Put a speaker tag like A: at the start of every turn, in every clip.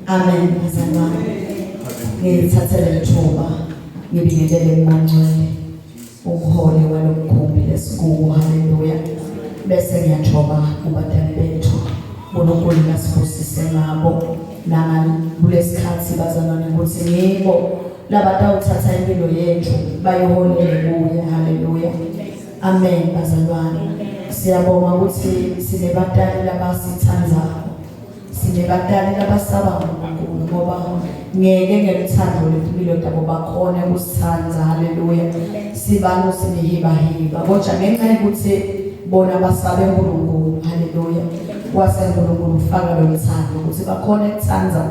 A: Amen bazalwane. Ngithathele lethuba ngibingelele kuMongcwele umholi walomkhumbi lesikuwo haleluya. Bese ngiyathoba kubadali bethu. uNkulunkulu nasibusise ngabo nangakulesikhathi bazalwane ukuthi ngibo labatawuthatha impilo yethu bayiholele kuye haleluya. Amen bazalwane. Siyabonga ukuthi sinebatali labasithandzako. Sinebatali labasaba uNkulunkulu ngoba ngeke ngeluthando letimpilo tabo bakhone kusithanda haleluya. Sibalo sinihibahiba kodwa ngenxa yokuthi bona basabe uNkulunkulu haleluya. Wase uNkulunkulu ufaka lo luthando ukuthi bakhone ukuthanda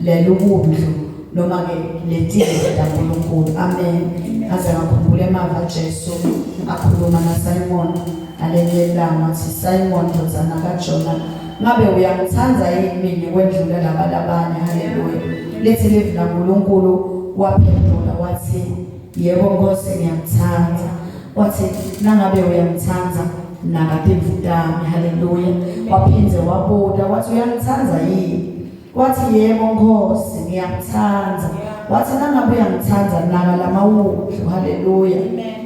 A: lelubundlu noma ke letindlu taNkulunkulu amen. Aze ngakhumbula emava Jesu akhuluma naSimon ngalenye ilanga wathi Simon ndodana kaJona ngabe uyangithanda yini mina kwendlula laba labanye haleluya lithi livi laNkulunkulu waphendula wathi yebo Nkosi ngiyakuthanda wathi nangabe uyangithanda naka timvu tami haleluya waphindze wabuta wathi uyangithanda yini Wathi yebo Nkosi ngiyakuthanda. Wathi nangabe uyangithanda naka lamawundlu. Haleluya.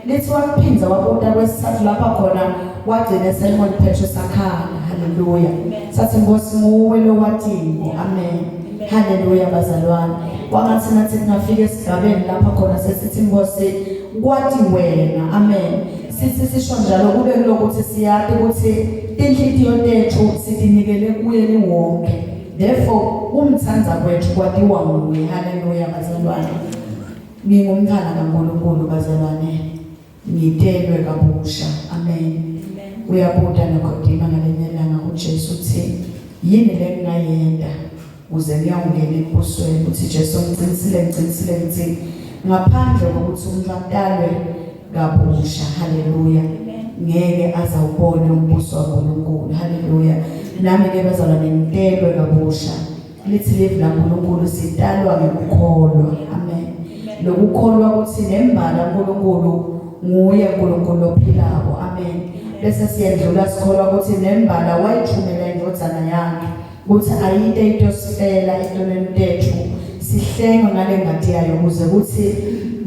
A: Lithi waphinda wabuta kwesithathu lapha khona wagcina Simon Petro sakhala. Haleluya. Sathi Nkosi nguwe lowatiko. Amen. Haleluya bazalwane. Wangathi nathi kungafika esigabeni lapha khona sesithi Nkosi kwati wena. Amen. Sithi sisho njalo kube kulokuthi siyati ukuthi tinhlitiyo tethu sitinikele kuye liwonke. Therefore kumthanda kwethu kwatiwa nguye. Haleluya bazalwane. Ngingumntwana kaNkulunkulu bazalwane. Ngitelwe kabusha. Amen. Uyabuta Nikodima ngalenye ilanga kuJesu uthi yini le ngingayenda kuze ngiyawungena embusweni uthi Jesu ngiqinisile ngiqinisile ngithi ngaphandle kokuthi umuntu atalwe kabusha haleluya ngeke azawubone umbuso waNkulunkulu haleluya nami ke bazalwane ngitelwe kabusha lithi live laNkulunkulu sitalwa ngekukholwa amen lokukholwa ukuthi nembala uNkulunkulu nguye uNkulunkulu ophilako amen bese siyendlula sikholwa ukuthi nembala wayithumela indvodzana yakhe ukuthi ayite into sifela etonweni tethu sihlengwe ngale ngadi yayo ukuze kuthi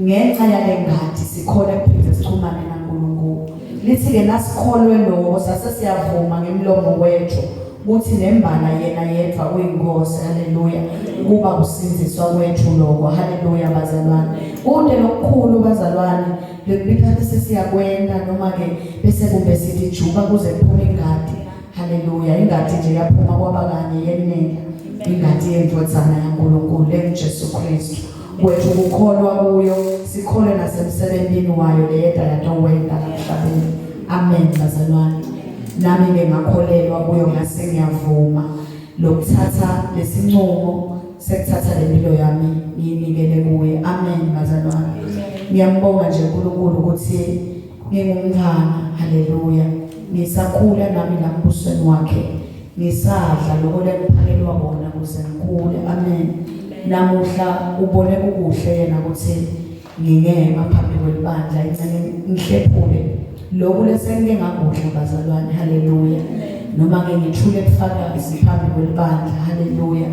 A: ngenxa yale ngadi sikhone kuphinde sixhumane naNkulunkulu lithi ke nasikholwe lokho sase siyavuma ngemlomo wethu kuthi nembala yena yedwa uyinkosi haleluya kuba kusinziswa kwethu lokho haleluya bazalwane kude lokukhulu bazalwane lekubika bese siyakwenda noma ke bese kumbe sithi juba kuze kuphume ingadi Haleluya ingadi nje yaphuma kwaba kanye yenela ingadi yendvodzana yaNkulunkulu lenguJesu Kristu kwethu kukholwa kuyo sikholwe nasemsebentini wayo leyeda yatowenta lamhlabeni amen bazalwane nami ke ngakholelwa kuyo ngase ngiyavuma lokuthatha lesinqumo sekuthatha lempilo yami ngiyinikele kuye amen bazalwane ngiyambonga nje uNkulunkulu ukuthi Ngingumntwana, haleluya. Ngisakhula nami la mbusweni wakhe. Ngisadla lokho lengiphakelwa kona kuze ngikhule. Amen. Namuhla ubone kukuhle yena ukuthi ngingema phambi kwelibandla ingcene ngihlephule lokhu lesengike ngakudla bazalwane haleluya noma ke ngithule bufakazi phambi kwelibandla haleluya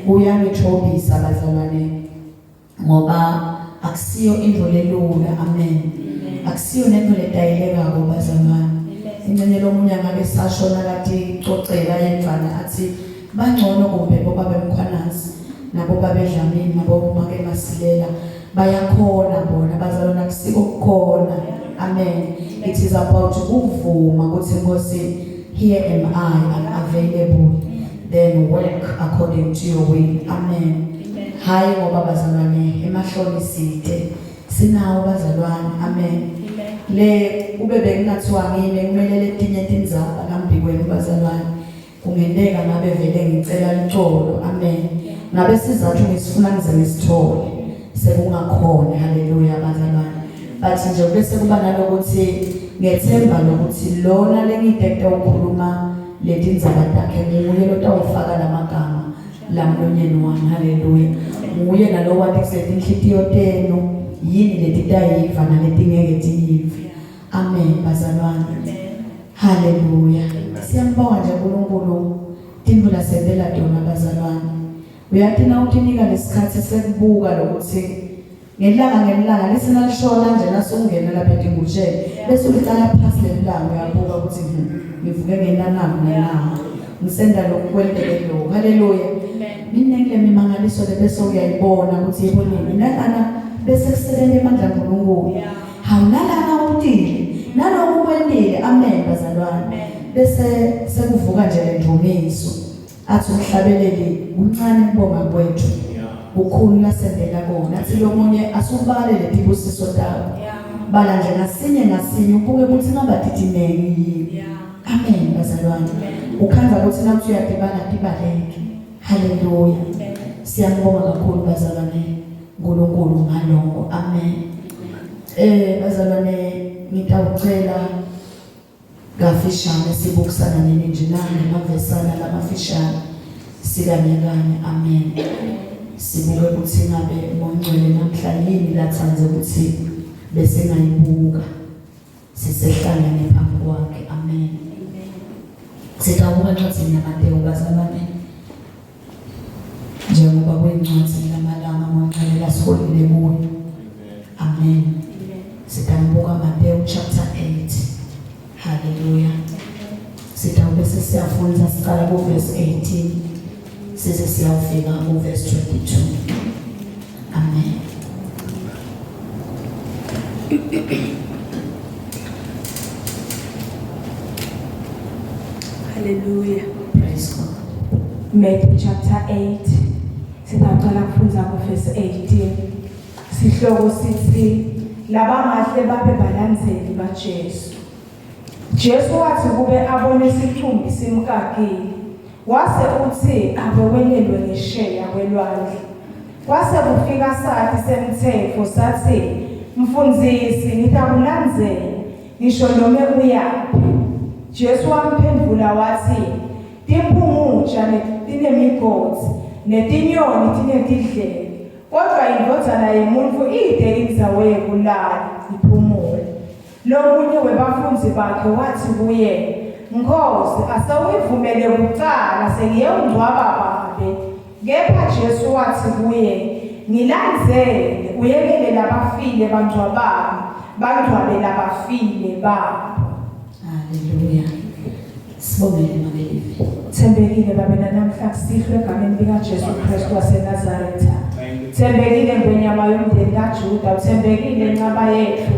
A: kuyangithobisa bazalwane ngoba akusiyo into lelula amen akusiyo nento ledayelekako bazalwane incenye lomunye angabe sashona kati cocela yedvana athi bangcono kumbe boba bemkhwanazi nabo babedlamini nabo make masilela bayakhona bona bazalwane akusiko kukhona amen it is about ukuvuma ukuthi Nkosi here am I I'm available then work according to your will amen hayi ngoba bazalwane emahloni side sinawo bazalwane amen le kube bekungathiwa ngime kumele letinye tindzaba ngambi kwenu bazalwane kungenteka ngabe vele ngicela licolo amen ngabe sizathu ngisifuna ngize ngisithole sekungakhona haleluya bazalwane but nje bese kuba nalokuthi ngethemba lokuthi lona lengidekte ukhuluma letindzaba takhe nguye lotawufaka lamagama lamlonyeni wami haleluya nguye nalowati kusetinhlitiyo tenu yini letitayiva naletingeke tiyive amen bazalwane haleluya siyambonga nje uNkulunkulu tintfo lasentela tona bazalwane. Uyati nawutinika lesikhathi sekubuka lokuthi ngelanga ngelanga lithi nalishona nje nasungena lapha etingutsheni bese ulicala phasi lelilanga uyabuka ukuthi ngivuke ngenanaku nenama ngisenda lokhu kwenteke lokhu. Haleluya. Miningi le mimangaliso le bese uyayibona ukuthi yebo nini nalana bese kusebenza emandla kaNkulunkulu. Hawu nalana utile naloku kwentile. Amen bazalwane. Bese sekuvuka nje le ndumiso. Athi umhlabeleli kuncane ukubonga kwethu kukhulu lasendela kona. Athi lomunye asubale letibusiso takho. Bala nje ngasinye ngasinye ubuke ukuthi ngaba titinengi yini. Amen bazalwane. Ukhandza ukuthi nathi uyadibana tibaleke. Haleluya. Siyambonga kakhulu bazalwane uNkulunkulu ngaloko. Amen. Bazalwane ngitawucela kafishane sibukisana nini nje nami mavesana lamafishane sikanye kanye. Amen. Sibuke ukuthi ngabe mongcwele namhla yini lathandze ukuthi bese ngayibuka sisehlangene phambi kwakhe. Amen. Sitawubuka encwadini yaMateyu bazalwane, njengoba kuyincwadi lamalanga mongcwele lasiholile kuyo. Amen. Sitambuka Mateyu chapter 8. Hallelujah. Sitawube sesiyafunda siqala ku verse 18 size siyafika ku verse 22. Amen.
B: Hallelujah.
A: Praise God.
B: Matthew chapter 8 sitawucala kufundza ku verse 18. Sihloko sithi labangahle babe balandzeli baJesu. Jesu wathi kube abone isicumbi simkakile, wase utsi akewelelwe ngesheya kwelwandle. Kwase kufika sati semtsetfo satsi, Mfundzisi, ngitakulandzela ngisho nome uyaphi. Jesu wamphendvula watsi, Timphungutja tinemigodzi, netinyoni tinetidleke, kodvwa iNdvodzana yeMuntfu ite indzawo yekulala iphumule. Lomunye webafundzi bakhe watsi kuye, Nkhosi, asewungivumele kucala sengiyewungcwaba babe. Kepha Jesu watsi kuye, Ngilandzele, uyekele labafile bangcwabane, bangcwabe labafile babo.
A: Haleluya. Sibongele make Livi.
B: Thembekile babe nanamhla kusihlwa egameni likaJesu Kristu waseNazaretha. Thembekile ngwenyama yomndeni kaJuda, uthembekile nqaba yethu.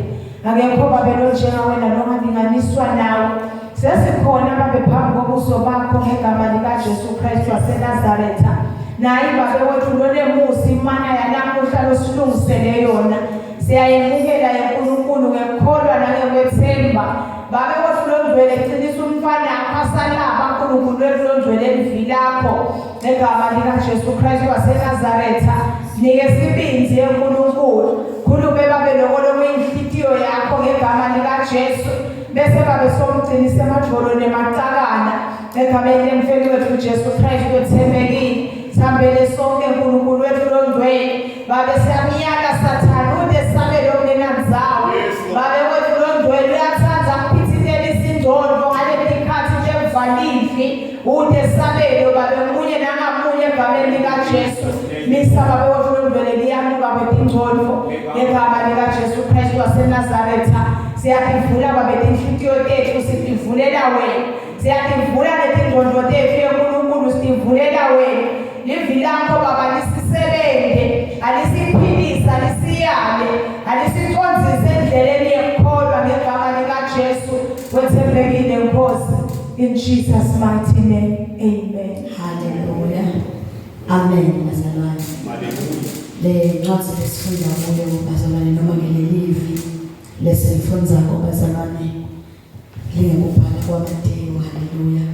B: Akekho babe lonjenga wena longalinganiswa nawe. Sesikhona babe phambi kobuso bakho ngegama likaJesu Kristu waseNazaretha. Naye babe wethu lonemusa imana yanamuhla losilungisele yona. Siyayemukela yeNkulunkulu ngekukholwa nangekwethemba. Babe wethu longcwele qinisa umfana asalaba Nkulunkulu wethu longcwele elivi lakho ngegama likaJesu Kristu waseNazaretha. Nike sibindi yeNkulunkulu. Khulume babe loko lokuyinhlitiyo yakho ngegama likaJesu. Bese babe somgcinisa emadvolo nemacakana egameni lemfeli wethu Jesu Kristu ethembekile. Sihambele sonke Nkulunkulu wethu longcwele. Babe siyamyala Sathane ude sabelo kunenandzawo. Babe wethu longcwele uyatsandza kuphithitela isingcondvo ngaletikhatsi tekuvalivi. Ude sabelo babe munye nangamunye egameni likaJesu. Misa babe wethu longcwele liyamuka kwetingcondvo ngegama likaJesu Kristu waseNazaretha. Siyativula babe tinhlitiyo tetfu sitivulela wena. Siyativula letingcondvo tetfu yeNkulunkulu sitivulela wena. Livi lakho baba lisisebenze, alisiphilise, alisiyale, alisicondzise endleleni yekukholwa ngegama likaJesu. Wethembekile Nkosi. In Jesus mighty name. Amen.
A: Hallelujah. Amen bazalwane.
C: Hallelujah.
A: Le ncwadi lesifunda kuyo bazalwane noma ngelelivi lesilifundzako bazalwane lingekubhala kwaMateyu. Haleluya.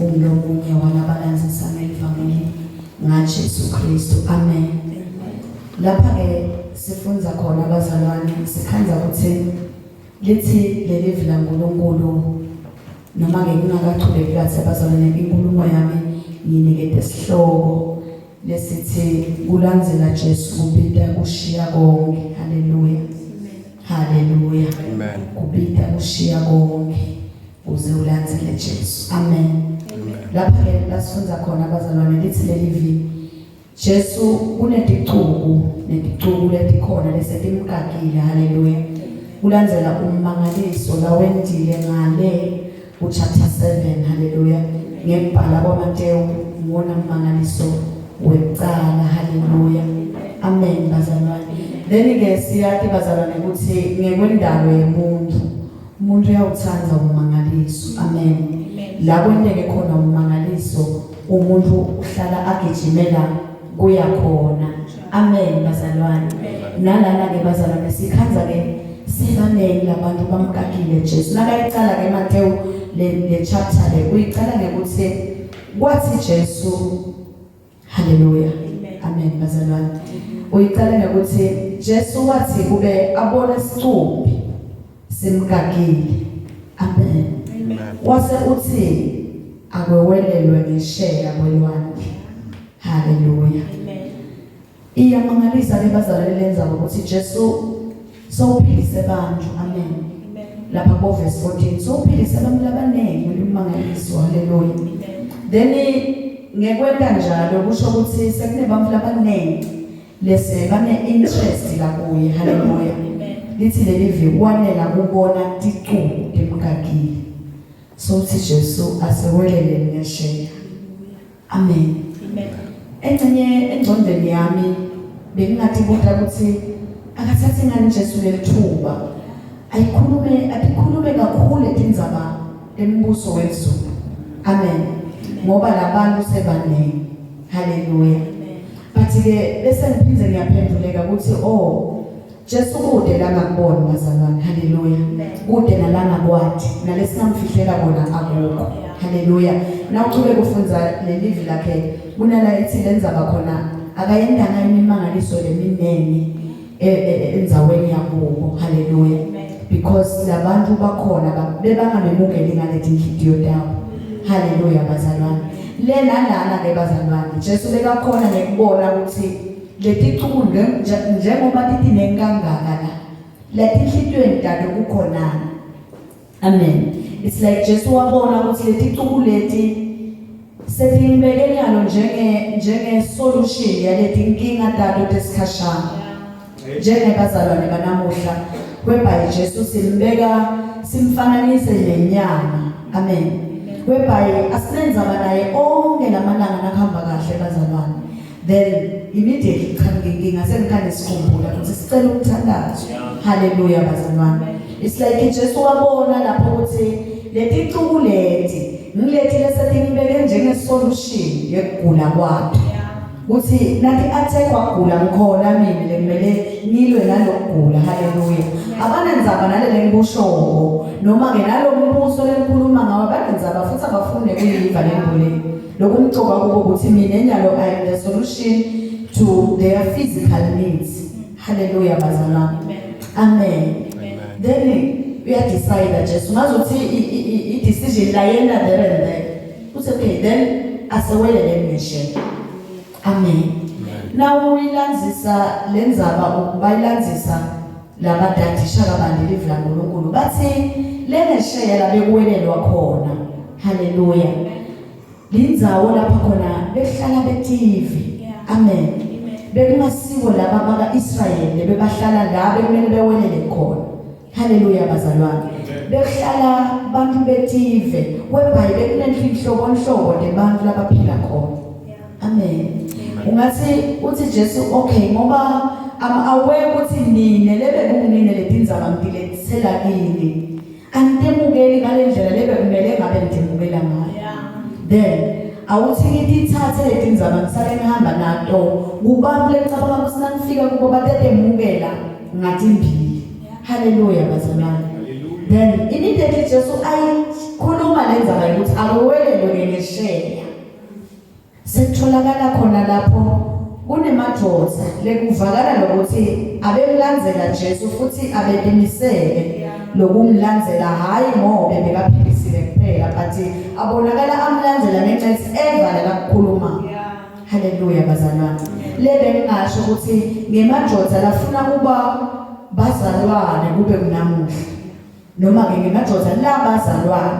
A: Ungulomunye walabalandzisa ngelivangeli ngaJesu Kristu. Amen. Lapha ke sifundza khona bazalwane sikhandza ukuthi lithi lelivi laNkulunkulu noma ke ngingakachubeki kahle bazalwane inkulumo yami nginikete sihloko lesithi kulandzela Jesu kubita kushiya konke. Haleluya. Haleluya.
C: Amen.
A: Kubita kushiya konke uze ulandzele Jesu. Amen. Lapha ke lasifundza khona bazalwane lithi lelivi Jesu kuneticuku neticuku letikhona lesetimkakile haleluya kulandzela ummangaliso lawentile ngale ku chapter 7 haleluya ngekubhala kwaMatewu ngwona mmangaliso wekucala haleluya amen bazalwane then ke siyati bazalwane ukuthi ngekwendalo yemuntu umuntu uyawuthanda ummangaliso amen la kwenteke khona ummangaliso umuntu uhlala agijimela kuya khona amen bazalwane nalana ke bazalwane sikhanza ke sebaningi labantu bamkakile Jesu nakayicala ke Matthew le le chapter le uyicala ngekuthi kwathi Jesu haleluya amen bazalwane uyicala ngekuthi Jesu wathi kube abone sicumbi simgagile amen wase uthi akwewelelwe ngesheya kwelwandle haleluya iyamangalisa ke bazalwane lenzaba ukuthi Jesu sowuphilise abantu amen lapha ko verse 14 sowuphilise abantu abaningi umangaliso haleluya then ngekwenta njalo kusho ukuthi sekunebantu labaningi lese bane interest la kuye haleluya lithi leli vi wanela kubona ticuku timkakile so uthi Jesu asewelele ngesheya amen amen engcenye engcondweni yami bengingathi buta ukuthi akathathi ngani Jesu lelithuba ayikhulume atikhulume kakhulu letindzaba embuso wezulu amen ngoba labantu sebaningi haleluya but ke bese ngiphinde ngiyaphenduleka ukuthi oh Jesu kude la ngakubona bazalwane haleluya kude nalanga kwati nalesingamfihlela kona akukho haleluya nawuchubeka ufundza lelivi lakhe kunala ithi lenzaba khona akayendanga imimangaliso leminengi e, e, e, endzaweni yakubo haleluya because labantu bakhona bebangamemukeli ngaleti nhliziyo tabo haleluya bazalwane lena lana ke bazalwane Jesu bekakhona ngekubona ukuthi leticuku njengoba titinengi kangaka la letinhlitiyweni tato kukhonana amen it's like Jesu wabona ukuthi leticuku leti setimbeke nyalo njenge njenge solution yaleti nkinga tato tesikhashana njengebazalwane banamuhla whereby Jesu simbeka simfananise nenyama amen whereby asinenzaba naye onke lamalanga nakuhamba kahle bazalwane then immediately cha nginkinga sengikhane sikhumbula ukuthi sicela umthandazo haleluya bazalwane it's like Jesu wabona lapho ukuthi leticuku leti ngileti lesetingibeke njenge solution yekugula kwakhe ukuthi nathi athe kwagula ngikhona mina lekumele ngilwe nalokugula haleluya abanandzaba nalele ngikushoko noma ke nalombuso lengikhuluma ngawo abanandzaba futhi abafuni kuyiva lembule lokumcoka kubo ukuthi mina nyalo I am the solution to their physical needs haleluya bazalwane amen then uyadecide Jesu ngazuthi i decision la yena there and there uthi okay then asewelele ngesheya amen now uyilandzisa lenzaba bayilandzisa labadadisha kabanti livi laNkulunkulu bathi lengesheya labekuwelelwa khona haleluya lindzawo lapha khona behlala betive amen bekungasiko laba baka-Israyeli bebahlala la bekumele bewelele khona haleluya bazalwane bekuhlala bantu betive whereby bekunenhlobonhlobo lebantu labaphila khona amen ungathi uthi Jesu okay ngoba I'm aware ukuthi nine lebe kunginine letindzaba ngilethela kini angitemukeli ngalendlela lebe kumele ngabe ngitemukela ngayo then awuthi ngitithathe letindzaba ngisale ngihamba nato kubantu lecabanga ukuthi nangifika kubo batetemukela ngathi mbili haleluya bazalwane then immediately Jesu ayikhuluma lenzaba yokuthi akuwelelwe ngesheya sekutholakala khona lapho kunemadoda lekuvakala lokuthi abemlandzela Jesu futhi abetimisele lokumlandzela hayi ngobe bekaphilisile kuphela but abonakala amlandzela ngenxa yethi eva la kukhuluma haleluya bazalwane lebe ngingasho ukuthi ngemadoda lafuna kuba bazalwane kube kunamuhla noma ke ngemadoda labazalwane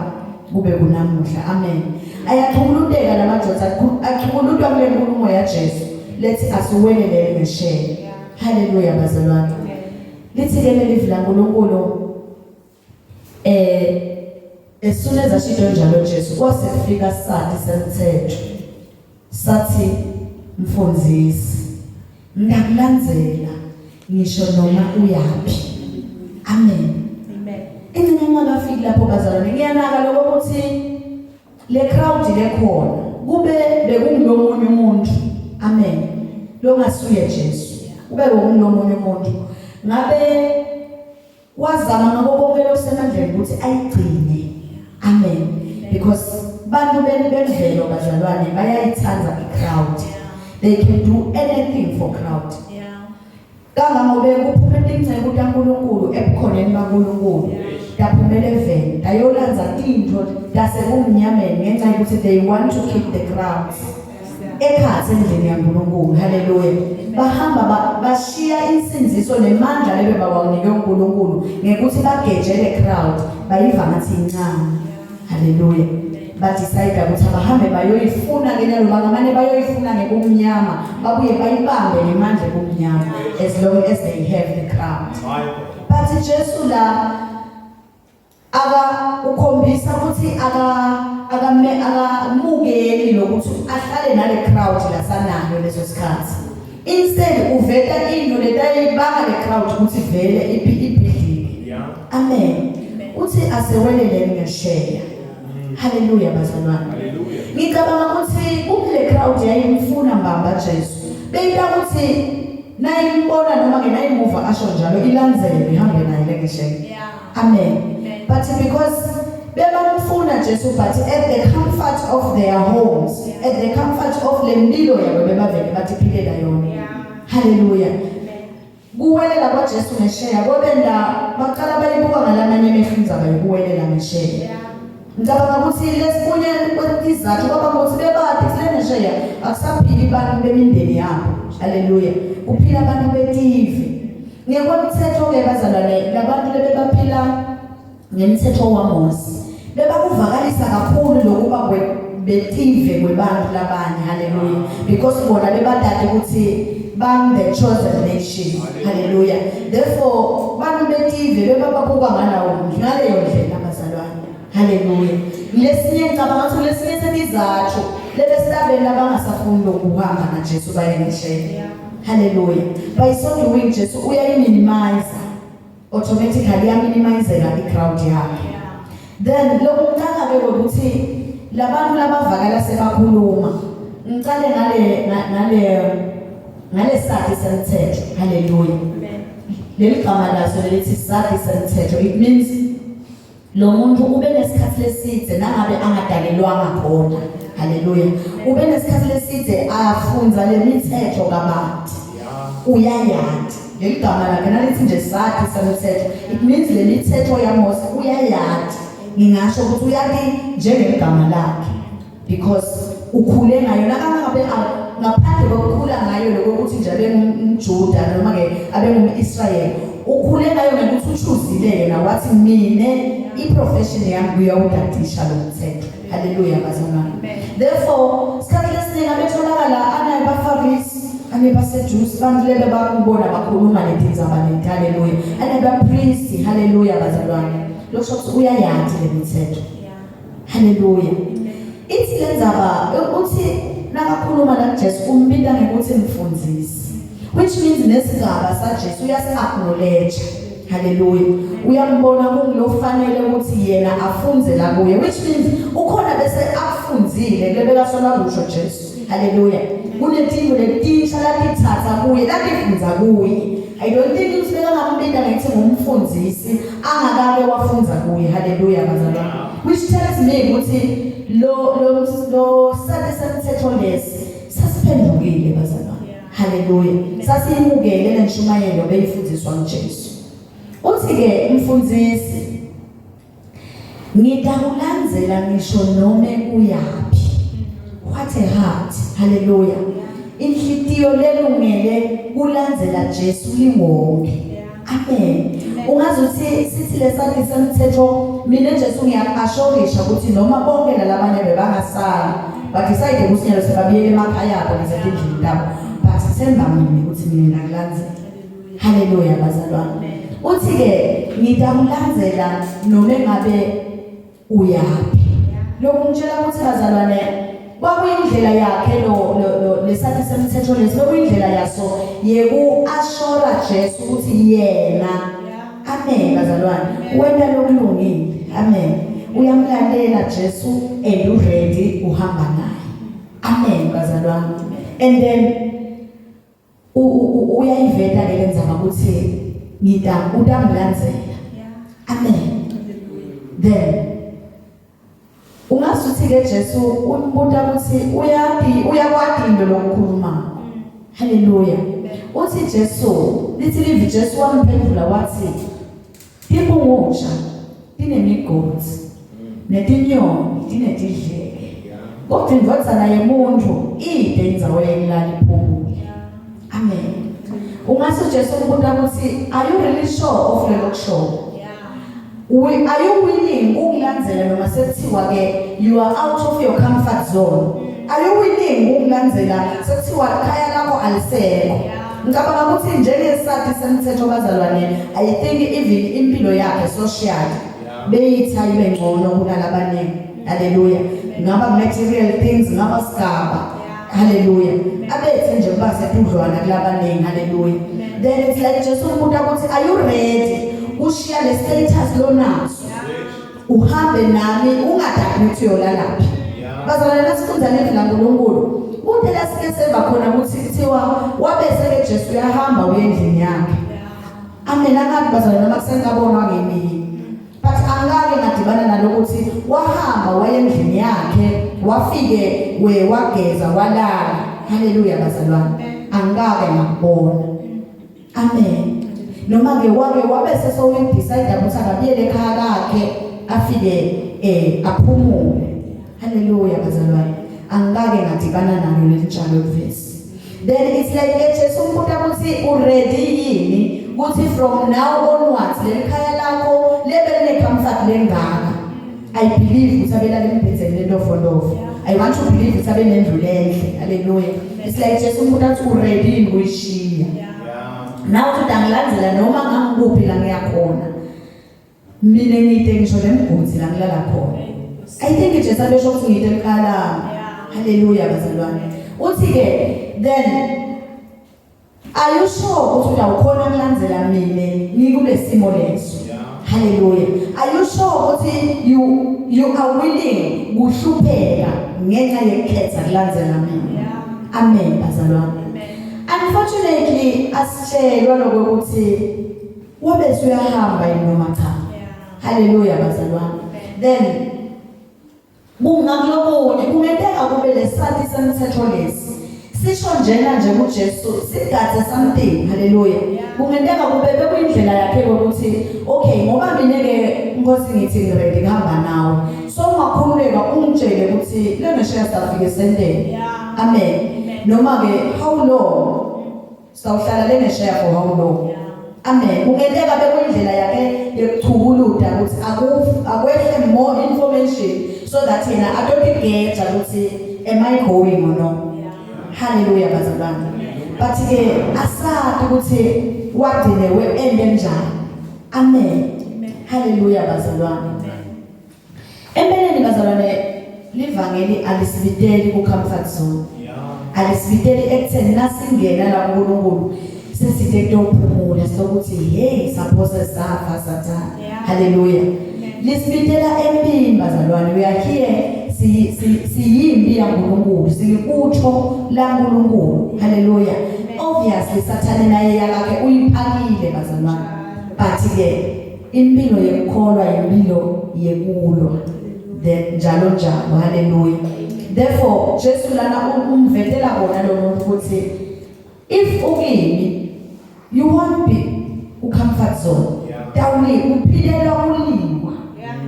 A: kube kunamuhla amen ayachukuluteka lamadoda achukulutwa kule nkulumo yaJesu Lethi asiwelele ngesheya. Haleluya bazalwane. Lithi ke leli laNkulunkulu eh as soon as ashito njalo Jesu kwase kufika sathi semthetho sathi mfundisi ngiyakulandzela ngisho noma uyaphi. Amen.
B: Amen.
A: Ingcine ngakafiki lapho bazalwane ngiyanaka lokho ukuthi le crowd lekhona kube bekungulomunye umuntu. Amen. Longasuye Jesu. Kube bekungulomunye umuntu. Ngabe wazama ngako konke lokusemandleni ukuthi ayigcine. Amen. Because bantu bemvelo bazalwane bayayithanda i-crowd. They can do anything for crowd. Kangangobe kuphume tinceku taNkulunkulu ebukhoneni baNkulunkulu taphumela eveni tayolandza tintfo tasebumnyameni ngenxa yokuthi they want to keep the crowds ekhatsi endlini yaNkulunkulu. Haleluya. Bahamba bashiya insindziso nemandla lebe bawanikwe uNkulunkulu ngekuthi bageje le crowd bayiva ngathi incane. Haleluya. Badecide ukuthi abahambe bayoyifuna ke nalo bangamane bayoyifuna ngekumnyama babuye bayibambe ngemandla ebumnyama as long as they have the crowd. But Jesu la aka ukhombisa ukuthi aka akame akamukeli lokuthi ahlale nale crowd lasanayo leso sikhathi. Instead uveta into letayibanga le crowd ukuthi vele ibhidlike.
C: Yeah.
A: Amen. Uthi asewelele ngesheya. Haleluya bazalwane.
C: Hallelujah.
A: Ngicabanga ukuthi kule crowd yayimfuna mbamba Jesu. Beyita ukuthi nayimbona noma ke nayimuva asho njalo ilandzele ihambe naye lengesheya.
B: Yeah.
A: Amen.
B: Amen.
A: But because bebamfuna Jesu but at the comfort of their homes, at the comfort of lempilo yabo bebavele batiphilela yona.
B: Yeah.
A: Hallelujah.
B: Amen.
A: Kuwelela kwaJesu ngesheya kwabenda baqala bayibuka ngalamanye emehlo indzaba yokuwelela ngesheya.
B: Yeah.
A: Ngicabanga ukuthi lesikunye kwetizathu kwaba ukuthi bebade kule ngesheya akusaphili abantu bemindeni yabo. Haleluya. Kuphila abantu betive. Ngekwemthetho ke bazalwane labantu lebebaphila ngemthetho waMose bebakuvakalisa kakhulu lokuba betive kwebantu labanye. Haleluya. Because bona bebadade ukuthi bang the chosen nation. Haleluya. Therefore bantu betive bebababuka ngalawo ngaleyo ndlela bazalwane. Haleluya. Lesinye ngicabanga ukuthi lesinye setizathu lebesitabeni labangasafuni lokuhamba naJesu baye ngesheya. Haleluya. By so doing Jesu uyayiminimize automatically iyaminimizeka i-crowd yakhe. Then lokuqala ke ukuthi labantu labavakala sebakhuluma ngicale ngale ngale ngale sakhe semthetho. Haleluya.
B: Amen.
A: Leli gama laso lelithi sakhe semthetho it means lo muntu ube nesikhathi leside nangabe angadalelwanga khona. Haleluya. Ube nesikhathi leside afunza lemithetho kabanti.
C: Yeah.
A: Uyayati. Leli gama lakhe nalithi nje sakhe semthetho it means le mithetho yaMose uyayati. Ngingasho ukuthi uyati njengegama lakhe because ukhule ngayo nakangabe ngaphandle kokukhula ngayo lokho ukuthi nje abe ngumJuda noma ke abe ngumIsrayeli ukhule ngayo ngokuthi uchoosile yena wathi mine iprofession yami kuyawudadisha lo mthetho. Haleluya bazalwane. Therefore sikhathi lesiningi abetholakala anabafarisi anabasejusi bantu lebe bakubona bakhuluma letindzaba leti. Haleluya. Anabapristi. Haleluya bazalwane. Lokho ukuthi uyayati le mithetho.
B: Yeah.
A: Haleluya. Ithi lendzaba uthi nakakhuluma la Jesu umbita ngekuthi mfundisi which means nesigaba saJesu uyasi-acknowledge. Haleluya. Uyambona kungulofanele ukuthi yena afunze la kuye which means ukhona bese akufunzile lebekasona kusho Jesu. Haleluya. Kunetinto letinsha latithatha kuye latifunza kuye. I don't think ukuthi bekangambita ngithi ngumfundisi angakake wafunza kuye. Haleluya bazalwane. Which tells me ukuthi lo lo lo sathi semthetho lesi sasiphendukile bazalwane. Haleluya. Sasiyimukele lenshumayelo beyifundiswa nguJesu. Uthi ke mfundisi ngitakulandzela ngisho nome uyaphi. What a heart. Haleluya. Inhlitiyo lelungele kulandzela Jesu liwonke. Amen. Ungazi uthi sithi lesathi semthetho mina Jesu ngiyaassurisha ukuthi noma bonke lalabanye bebangasali but decide ukuthi nyalo sebabuyele emakhaya abo nasetindlini tabo. Themba mina ukuthi mina ngiyakulandzela. Haleluya bazalwane. Uthi ke ngitakulandzela noma engabe uyaphi. Lokhu ngitshela ukuthi bazalwane kwakuyindlela yakhe lo lo lesathi semthetho lesi bekuyindlela yaso yeku ashora Jesu ukuthi yena amen bazalwane wena lokulungile amen uyamlalela Jesu and u ready uhamba naye amen bazalwane and then uyayiveta ke lenzaba ukuthi ngita utamlandzela amen then ungasuthi ke Jesu umbuta ukuthi uyapi uyakwati into lokukhuluma haleluya uthi Jesu lithi livi Jesu wamphendula wathi Timpungusha tinemigodzi netinyoni tinetidleke, kodwa indvodzana yemuntfu ide indzawo yekulala iphumule. Amen. Ungase Jesu umbuta ukuthi are you really sure of lelo kusho? We are you willing ukulandzela noma sekuthiwa ke you are out of your comfort zone? Are you willing ukulandzela sekuthiwa ikhaya lakho alisekho? Ngicabanga ukuthi njengesakhi semthetho bazalwane I think even impilo yakhe social beyithi ayibe ngcono kunalabaningi. Haleluya. Ngaba material things ngaba sigaba. Haleluya. Abethe nje kuba sedudlwana kulabaningi. Haleluya. Then it's like Jesu umbuta ukuthi are you ready ushiya le status lonaso. Uhambe nami ungadaki ukuthi uyolalaphi. Bazalwane nasifunda livi laNkulunkulu kude la sike seva khona ukuthi kuthiwa wabese ke Jesu uyahamba uye endlini yakhe. Amen angathi bazalwane noma kusengabonwa ngemini. But angake ngadibana nalokuthi wahamba waya endlini yakhe wafike we wageza walala. Haleluya bazalwane. Angake ngakubona. Amen. Noma ke wake wabe sesowudecide ukuthi akabuyele ekhaya lakhe afike eh aphumule. Haleluya bazalwane. Angikake ngadibana nalo leli tshalo verse. Then it's like ejesu umbuta ukuthi u ready yini ukuthi from now onwards leli khaya lakho lebe line comfort lengaka. I believe ukuthi abelala embhedeni lentofondofo. I want to believe ukuthi abenendlu lenhle. Hallelujah. It's like Jesu umuntu athi u ready yini kuyishiya. Nawe uthi angilandzela noma ngangikuphi la ngiyakhona. Mina ngide ngisho nemgodi la ngilala khona. I think Jesu abesho ukuthi ngide ekhaya lami. Hallelujah bazalwane. Uthi ke then Are you sure ukuthi utawukhona kulandzela mine ngikulesimo leso? Hallelujah. Are you sure ukuthi you are willing kuhlupheka ngenxa yekukhetha kulandzela mina? Amen bazalwane. Unfortunately asitshelwa lokho ukuthi wabe usuyahamba yini noma cha. Hallelujah bazalwane. Then Kungakulokunye kungenteka kube lesathi semthetho lesi sisho njena nje kuJesu sigadze something haleluya kungenteka kube bekuyindlela yakhe ukuthi okay ngoba mina ke Nkosi ngithi ngiready kuhamba nawe so ungakhululeka ungitshele ukuthi lengesheya safike senteni amen noma ke how long Sawuhlala lengesheya for how long? Amen. Kungenteka bekuyindlela yakhe yekuchukuluda ukuthi akwehle more information so that yena atotigeja ukuthi am I going or no. Hallelujah bazalwane. But ke asazi ukuthi wagcine we-ende njani. Amen. Hallelujah bazalwane. Empeleni bazalwane livangeli alisibiteli ku comfort zone. Alisibiteli ekutheni nasingena la kuNkulunkulu sesithe tophumula sokuthi hey suppose safa sathana. Hallelujah. Lisibitela empini bazalwane we are here siyimpi yaNkulunkulu silibutho laNkulunkulu. Hallelujah. Obviously sathane naye yakhe uyiphakile bazalwane. But ke Impilo yekukholwa yimpilo yekulwa. Then njalo njalo haleluya. Therefore Jesu lana umvetela kona lo muntu ukuthi if ukimi you won't be ku comfort zone. Tawuli uphilelwa kuliwa.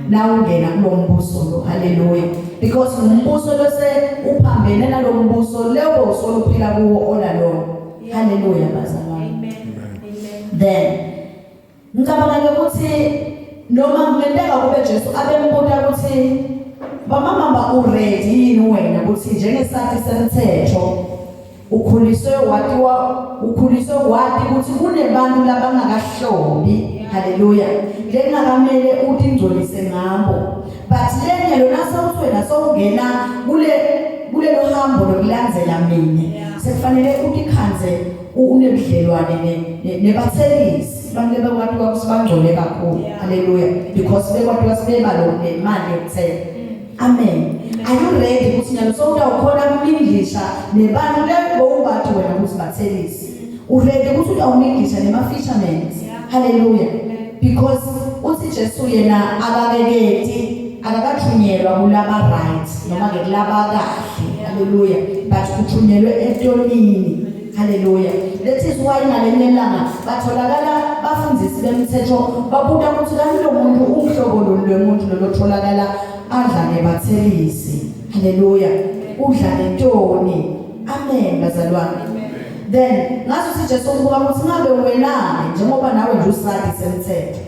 A: Na ungena kulombuso lo haleluya. Because umbuso lose uphambene nalombuso leyo usoluphila kuwo ona lo. Haleluya bazalwane.
B: Amen. Amen.
A: Then Ngicabanga ukuthi noma kungenteka kube Jesu abembuta ukuthi bamamamba uready yini wena ukuthi njengesathi semthetho Ukhuliswe watiwa ukhuliswe wati ukuthi kunebantu labangakahlobi. Haleluya. Lengakamele utingcolise ngabo. But lenye lona sewuthi wena sowungena kule kulelo hambo lokulandzela mina. Sekufanele utikhandze unebudlelwane nebathelisi. Abantu lebekwati ukuthi bangcole kakhulu. Haleluya. Because bekwati ukuthi beba lo nemali yokuthenga. Amen. Are you ready ukuthi nyalo sowutawukhona kuminglisha nebantu lebowubathi wena ukuthi bathelisi. Uready ukuthi utawuminglisha nema-fishermen. Hallelujah. Because uthi Jesu yena akakeketi akakathunyelwa kulaba right noma ke kulaba kahle. Hallelujah. But uthunyelwe etonini. Hallelujah. That is why ngalenye ilanga batholakala bafundisi bemithetho babuta ukuthi kanti lo muntu uhlobo lolu lwemuntu lolotholakala adla nebathelisi. Hallelujah. Udla nentoni. Amen bazalwane. Then ngathi uthi Jesu ubuka ukuthi ngabe wena njengoba nawe nje usadi semthetho.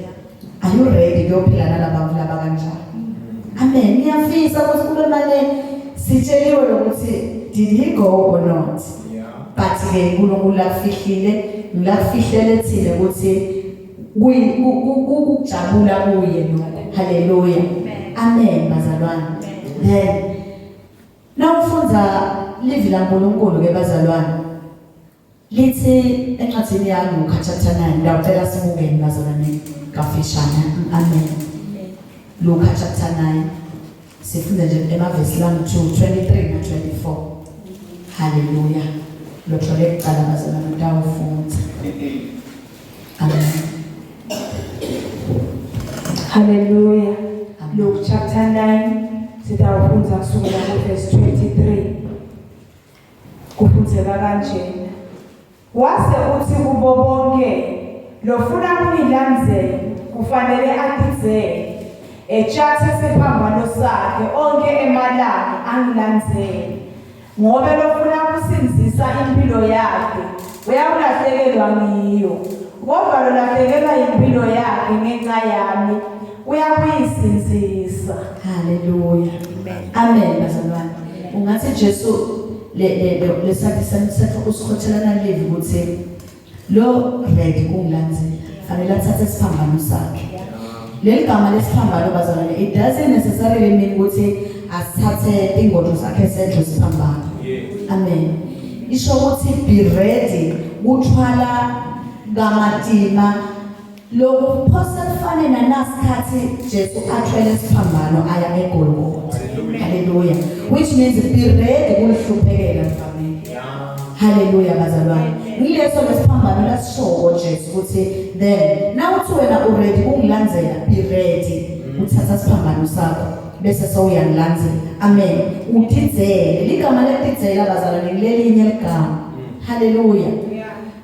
A: Are you ready kuyophila nalabantu laba kanjani? Amen. Ngiyafisa ukuthi kube mane sitsheliwe lokuthi did he go or not?
C: Yeah.
A: But ke uNkulunkulu lafihlile, ngilafihlele thina ukuthi kukujabula kuye lokho. Hallelujah. Amen bazalwane. Then nawufunda livi laNkulunkulu ke bazalwane Lithi encwadini yaLuka chapter 9 ngiyacela sibukeni bazalwane kafishane. Amen. Luka chapter 9 sifunde nje emavesi lami 2 23 na 24. Hallelujah. Lothole kuqala bazalwane utawufunda. Amen.
B: Hallelujah. Luke chapter 9 sitawufundza kusukela ku verse 23. Kufundzeka kanjena. Wase uthi kubo bonke, lofuna kungilandzela kufanele atidzele, etjathe siphambano sakhe onkhe emalanga angilandzele. Ngobe lofuna kusindzisa imphilo yakhe uyawulahlekelwa ngiyo, kodvwa lolahlekelwa yimphilo yakhe ngenca yami uyakuyisindzisa.
A: Haleluya. Amen bazalwane. Ungathi Jesu le le lesakhe semthetho usikhothelana live ukuthi lo ready kungilandzela. Fanele athathe isiphambano sakhe. Leli gama lesiphambano bazalwane it doesn't necessarily mean ukuthi asithathe ingodo zakhe senze isiphambano. Amen. Isho ukuthi be ready kuthwala kamatima Lokhu phose kufane nanasikhathi Jesu athwele isiphambano aya eGolgotha. Hallelujah. Which means be ready kulihluphekela mfameni. Hallelujah bazalwane. Ngileso lesiphambano lasishoko Jesu ukuthi then nawuthi wena u ready kungilandzela be ready uthatha isiphambano sakho bese sewuyangilandzela. Amen. Utidzele ligama letidzela bazalwane ngilelinye ligama. Hallelujah.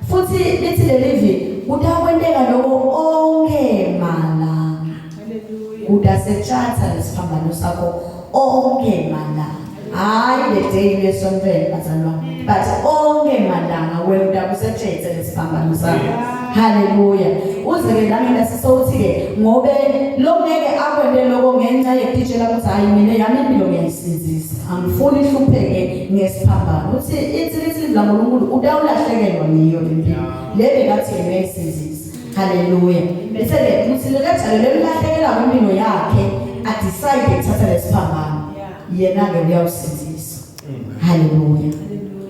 A: Futhi lithi lelivi kutakwenteka lokho onke malanga.
B: Hallelujah.
A: Utasethatha lesiphambano sakho onke malanga. Hayi the day lesontweni bazalwane. But onke malanga wena utakusethethe lesiphambano sakho. Hallelujah. Uze ke nami nasisowuthi ke ngobe lo ngeke akwente lokho ngenxa yekutitshela ukuthi hayi mina yami impilo ngiyayisinzisa. Angifuni ihlupheke ngesiphambano. Uthi ithi lithi laNkulunkulu utawulahlekelwa ngiyo lempilo. Le bekathi yena uyayisinzisa. Hallelujah. Bese ke uthi lekajalo lelahlekela kwempilo yakhe a decide ukuthatha lesiphambano. Yena ke uyawusinzisa. Hallelujah.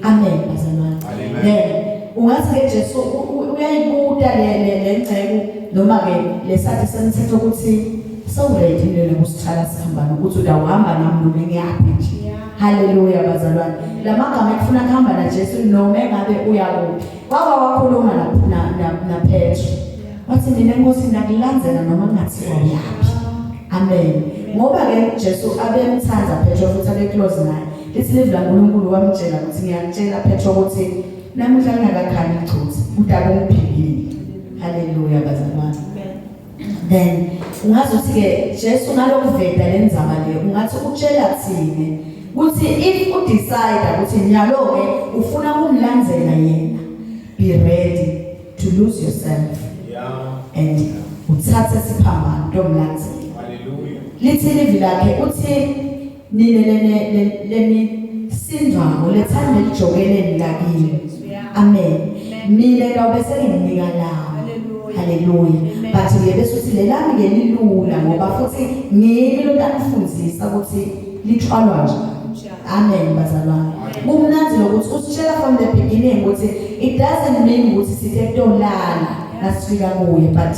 A: Amen bazalwane. Then ungathi ke Jesu uyayibuta le le lengceku noma ke lesathi semthetho ukuthi so ready lena kusithala siphambano ukuthi utawuhamba nami noma ngiyaphi nje. Hallelujah bazalwane. Lamagama ekufuna kuhamba na Jesu noma engabe uya kuphi. Kwaba wakhuluma na na na Petro. Wathi mina Nkosi ngiyakulandzela noma ngathiwa uyaphi. Amen. Ngoba ke Jesu abemthanda Petro futhi abe close naye. Lithi livi laNkulunkulu wamtshela ukuthi ngiyakutshela Petro ukuthi namuhla ngingakakhali ichuthe udaba ungiphikile. Hallelujah bazalwane. Then ungazi ukuthi ke Jesu ngalokuveda lenzaba le ungathi utshela thina ukuthi if u decide ukuthi nyalo ke ufuna ukumlandzela yena be ready to lose yourself.
C: Yeah.
A: And uthathe siphambano ntomlandzela.
C: Hallelujah.
A: Lithi livi lakhe uthi nine lene leni Sindvwako letsani lelijokeleni lakini. Amen. Mina ngawube senginika lami. Haleluya. But ke bese uthi lelami ke lilula ngoba futhi ngimi lotangifundzisa ukuthi lithwalwa njani. Amen bazalwane. Kumnandzi lokuthi usitshela from the beginning ukuthi it doesn't mean ukuthi sithe kutolala nasifika kuye but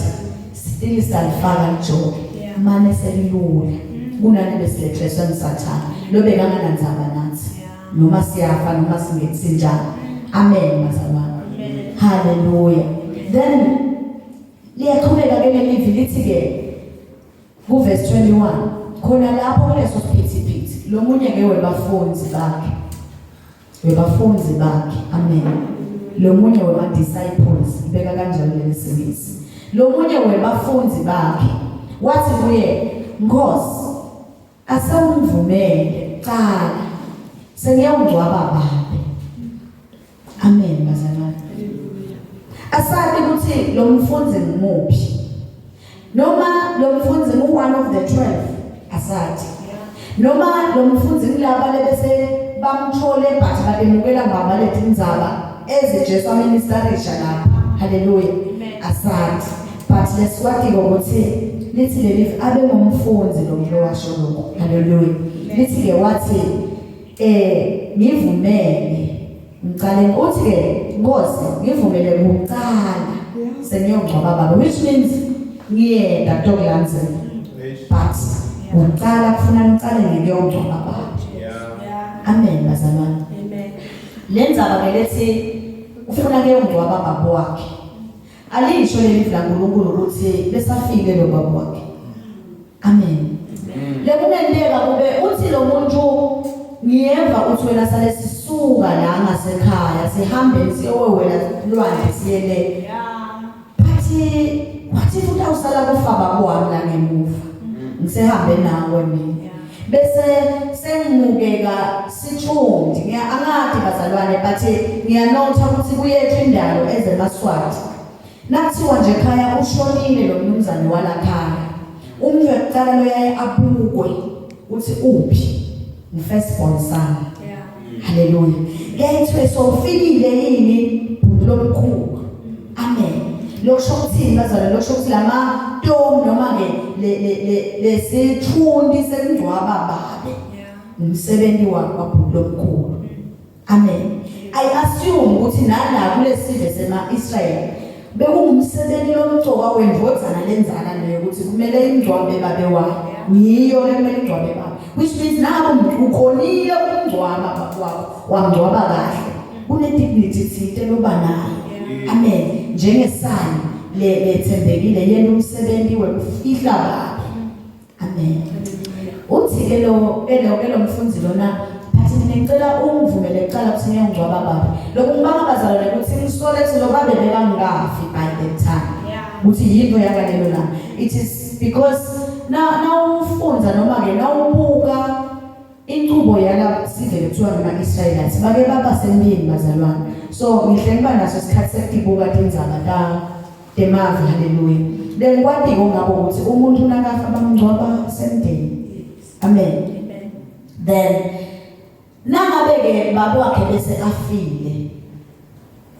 A: still salifaka lijoke. Mane selilula. Kunani besilethreswa ngisathana. Lobekanganandzaba nathi. Noma siyafa noma singensinjani. Amen bazalwane. Hallelujah. Then liyaqhubeka ke lelivi lithi ke Kuvesi 21 khona lapho kuleso siphithiphithi lomunye ke webafundi bakhe webafundi bakhe amen lomunye wema disciples ibeka kanjalo leli singisi lomunye webafundi bakhe wathi kuye Nkosi asewungivumele cala sengiyawungcwaba babe Amen bazalwane. Asati ukuthi lo mfundzi ngimuphi. Noma lo mfundzi ngu one of the 12 asati. Noma lo mfundzi ngilaba lebese bamthole but babemukela mbamba letindzaba eze Jesu aministerisha lapha. Hallelujah. Asati. But lesikwatiko ukuthi lithi leli abe ngumfundzi lo muntu owasho lokho. Hallelujah. Lithi ke wathi Eh ngivumele ngicale uthi ke Nkosi ngivumele kuqala sengiyongcwaba baba which means ngiyenda kutokulandzela but uqala kufuna ngicale ngiyongcwaba baba. Amen bazalwane. Amen. Lendzaba ke lethi ufuna kuyongcwaba baba wakhe. Alisho leli laNkulunkulu ukuthi besafile lo baba wakhe. Amen. Lekungenteka kube uthi lo muntu ngiyeva uthi wena sale sisuka la ngasekhaya sihambe siyowewela lwandle siye le. But wathi futhi awusala kufa baba wami la ngemuva. Ngisehambe nawe mina. Bese sengimukeka sithundi ngiya angadi bazalwane but ngiyanotha ukuthi kuyethu indalo ezemaswati. Nakuthiwa nje ekhaya ushonile lo mnumzane walakhaya. Umuntu wekuqala loyaye abukwe uthi uphi? Ngi-first born son. Haleluya. Kuyayithiwe sowufikile yini bhuti lomkhulu. Amen. Lokusho ukuthini bazalwane? Lokusho ukuthi lama tom noma ke le le le lesithunti sekungcwaba babe. Umsebenzi wakho bhuti lomkhulu. Amen. I assume ukuthi nala kulesive sema Israel bekungumsebenzi lomcoka wendvodzana lenzala leyo ukuthi kumele ingcwabe babe wayo. Ngiyo lekumele ingcwabe babe. Which means nabo ukhonile ukungcwaba baba wakho wangcwaba kahle. Kune dignity thinte loba nayo. Amen. Njengesani le lethembekile yena umsebenzi wekufihla babe. Amen. Uthi ke lo elo ke lo mfundzi lona phathi mina ngicela ungivumele kuqala ukuthi ngiyongcwaba baba. Lokhu ngibanga bazalwane ukuthi ngisole ukuthi lo babe bekangafi by that time. Ukuthi yinto yakalelo langa. It is because na nawufunza noma ke nawubuka inqubo yala sive kuthiwa ngama-Israelites bake baba sempini bazalwane. So ngihle ngiba naso isikhathi sekubuka tindzaba ta Temavi haleluya. Lengikwatiko ngabo ukuthi umuntu nakafa bamngcwaba semndeni. Amen. Then nangabe ke baba wakhe bese afile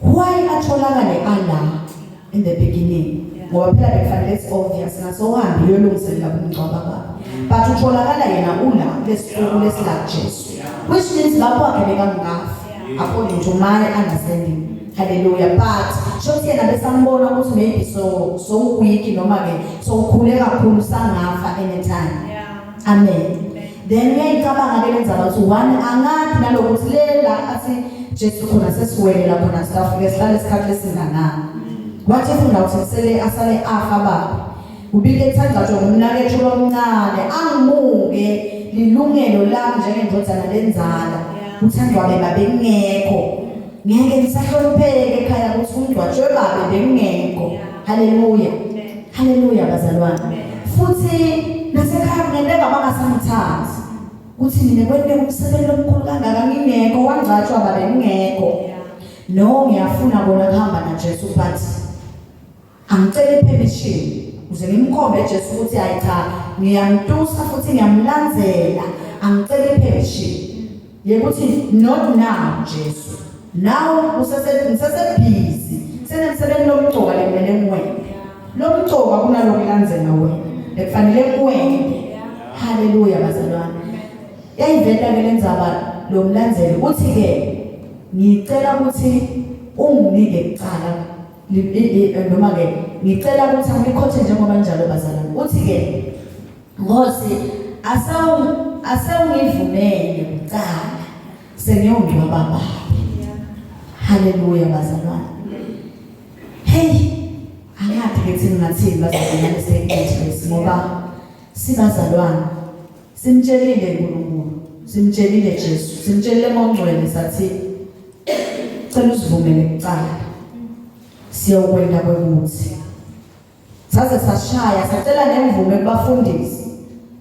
A: why atholakale ala in the beginning ngoba phela bekufanele it's obvious ngasohambi uyolungiselela kumngcwaba baba but utholakala yena ula kulesixuku lesila Jesu which means baba wakhe bekangafi according to my understanding haleluya but shothi yena besambona ukuthi maybe so so weak noma ke so ukhule kakhulu sangafa anytime amen then uyayicabanga ke lenzaba ukuthi one angathi nalokuthi lela athi Jesu khona sesiwelela khona sitafike sihlale isikhathi esinganani wathi funda ukuthi sele asale afa baba Ubike ethandatshwa ngumnakethu lomncane angimuke lilungelo lami njengendodana lenzala uthandwa beba bengekho ngeke ngisahlonipheke ekhaya ukuthi ungcwatshwe babe bengekho haleluya haleluya bazalwane futhi nasekhaya kungenteka bangasangithandi ukuthi mina kwenteka umsebenzi omkhulu kangaka ngingekho wangcwatshwa babe ngingekho no ngiyafuna kona kuhamba naJesu but Angicela ipermission ukuze ngimkhombe Jesu ukuthi hayi cha ngiyamtusa futhi ngiyamlandzela angicela ipermission. Yekuthi not now Jesu. Now usese ngisese busy. Senemsebenzi lomcoka lekumele ngiwente. Lomcoka kunalokulandzela wena. Lekufanele ngiwente. Haleluya bazalwane. Yayiveta ke lendzaba lomlandzeli uthi ke ngicela ukuthi unginike kucala noma ke ngicela ukuthi angikhothe njengoba njalo bazalwane. Uthi ke Nkosi asawu asewungivumele kucala sengiyongcwaba baba. Haleluya bazalwane. Hey angathi ke thina ngathini bazalwane nalesi lesi ngoba sibazalwane simtshelile uNkulunkulu simtshelile Jesu simtshelile mongcwele sathi cela usivumele kucala siyokwenda kwekuthi Saze sashaya sacela nemvume kubafundisi.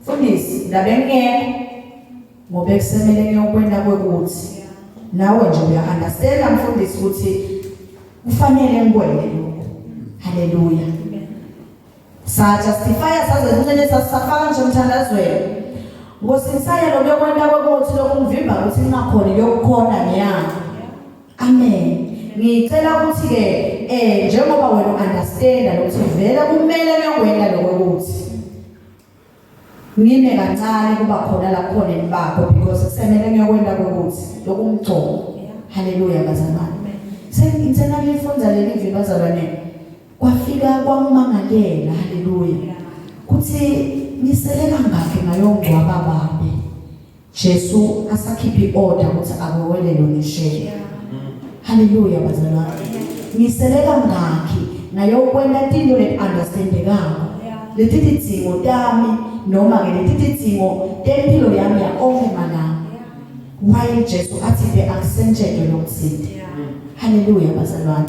A: Mfundisi, ndabengekho ngoba ekusemele ngiyokwenda kwekuthi nawe nje uya understand mfundisi ukuthi kufanele ngikwende lokho. Haleluya. Sa justify saze sinene sasafaka nje umthandazweni. Nkosi ngisaya lokuyokwenda kwekuthi lokungivimba ukuthi ngingakhoni kuyokukhona ngiyami. Amen. Ngicela ukuthi ke eh njengoba wena understand ukuthi vele kumele ngiyokwenda lokho ukuthi ngime kancane kuba khona la khona enibakho because kusemele ngiyokwenda kokuthi lokumgcobo. Haleluya bazalwane. Sengithena ngifunda leli viki bazalwane. Kwafika kwamangalela haleluya. Kuthi ngisele kangaki ngayongcwaba babe. Jesu asakhipha iorder ukuthi akowelelwe ngesheya. Haleluya bazalwane. Ngisele kangaki ngayokwenta tinto leti understandekako. Leti tidzingo tami noma ke leti tidzingo tempilo yami ya onke malanga. Why Jesu athi ke akusentshedwe lokuthile. Haleluya bazalwane.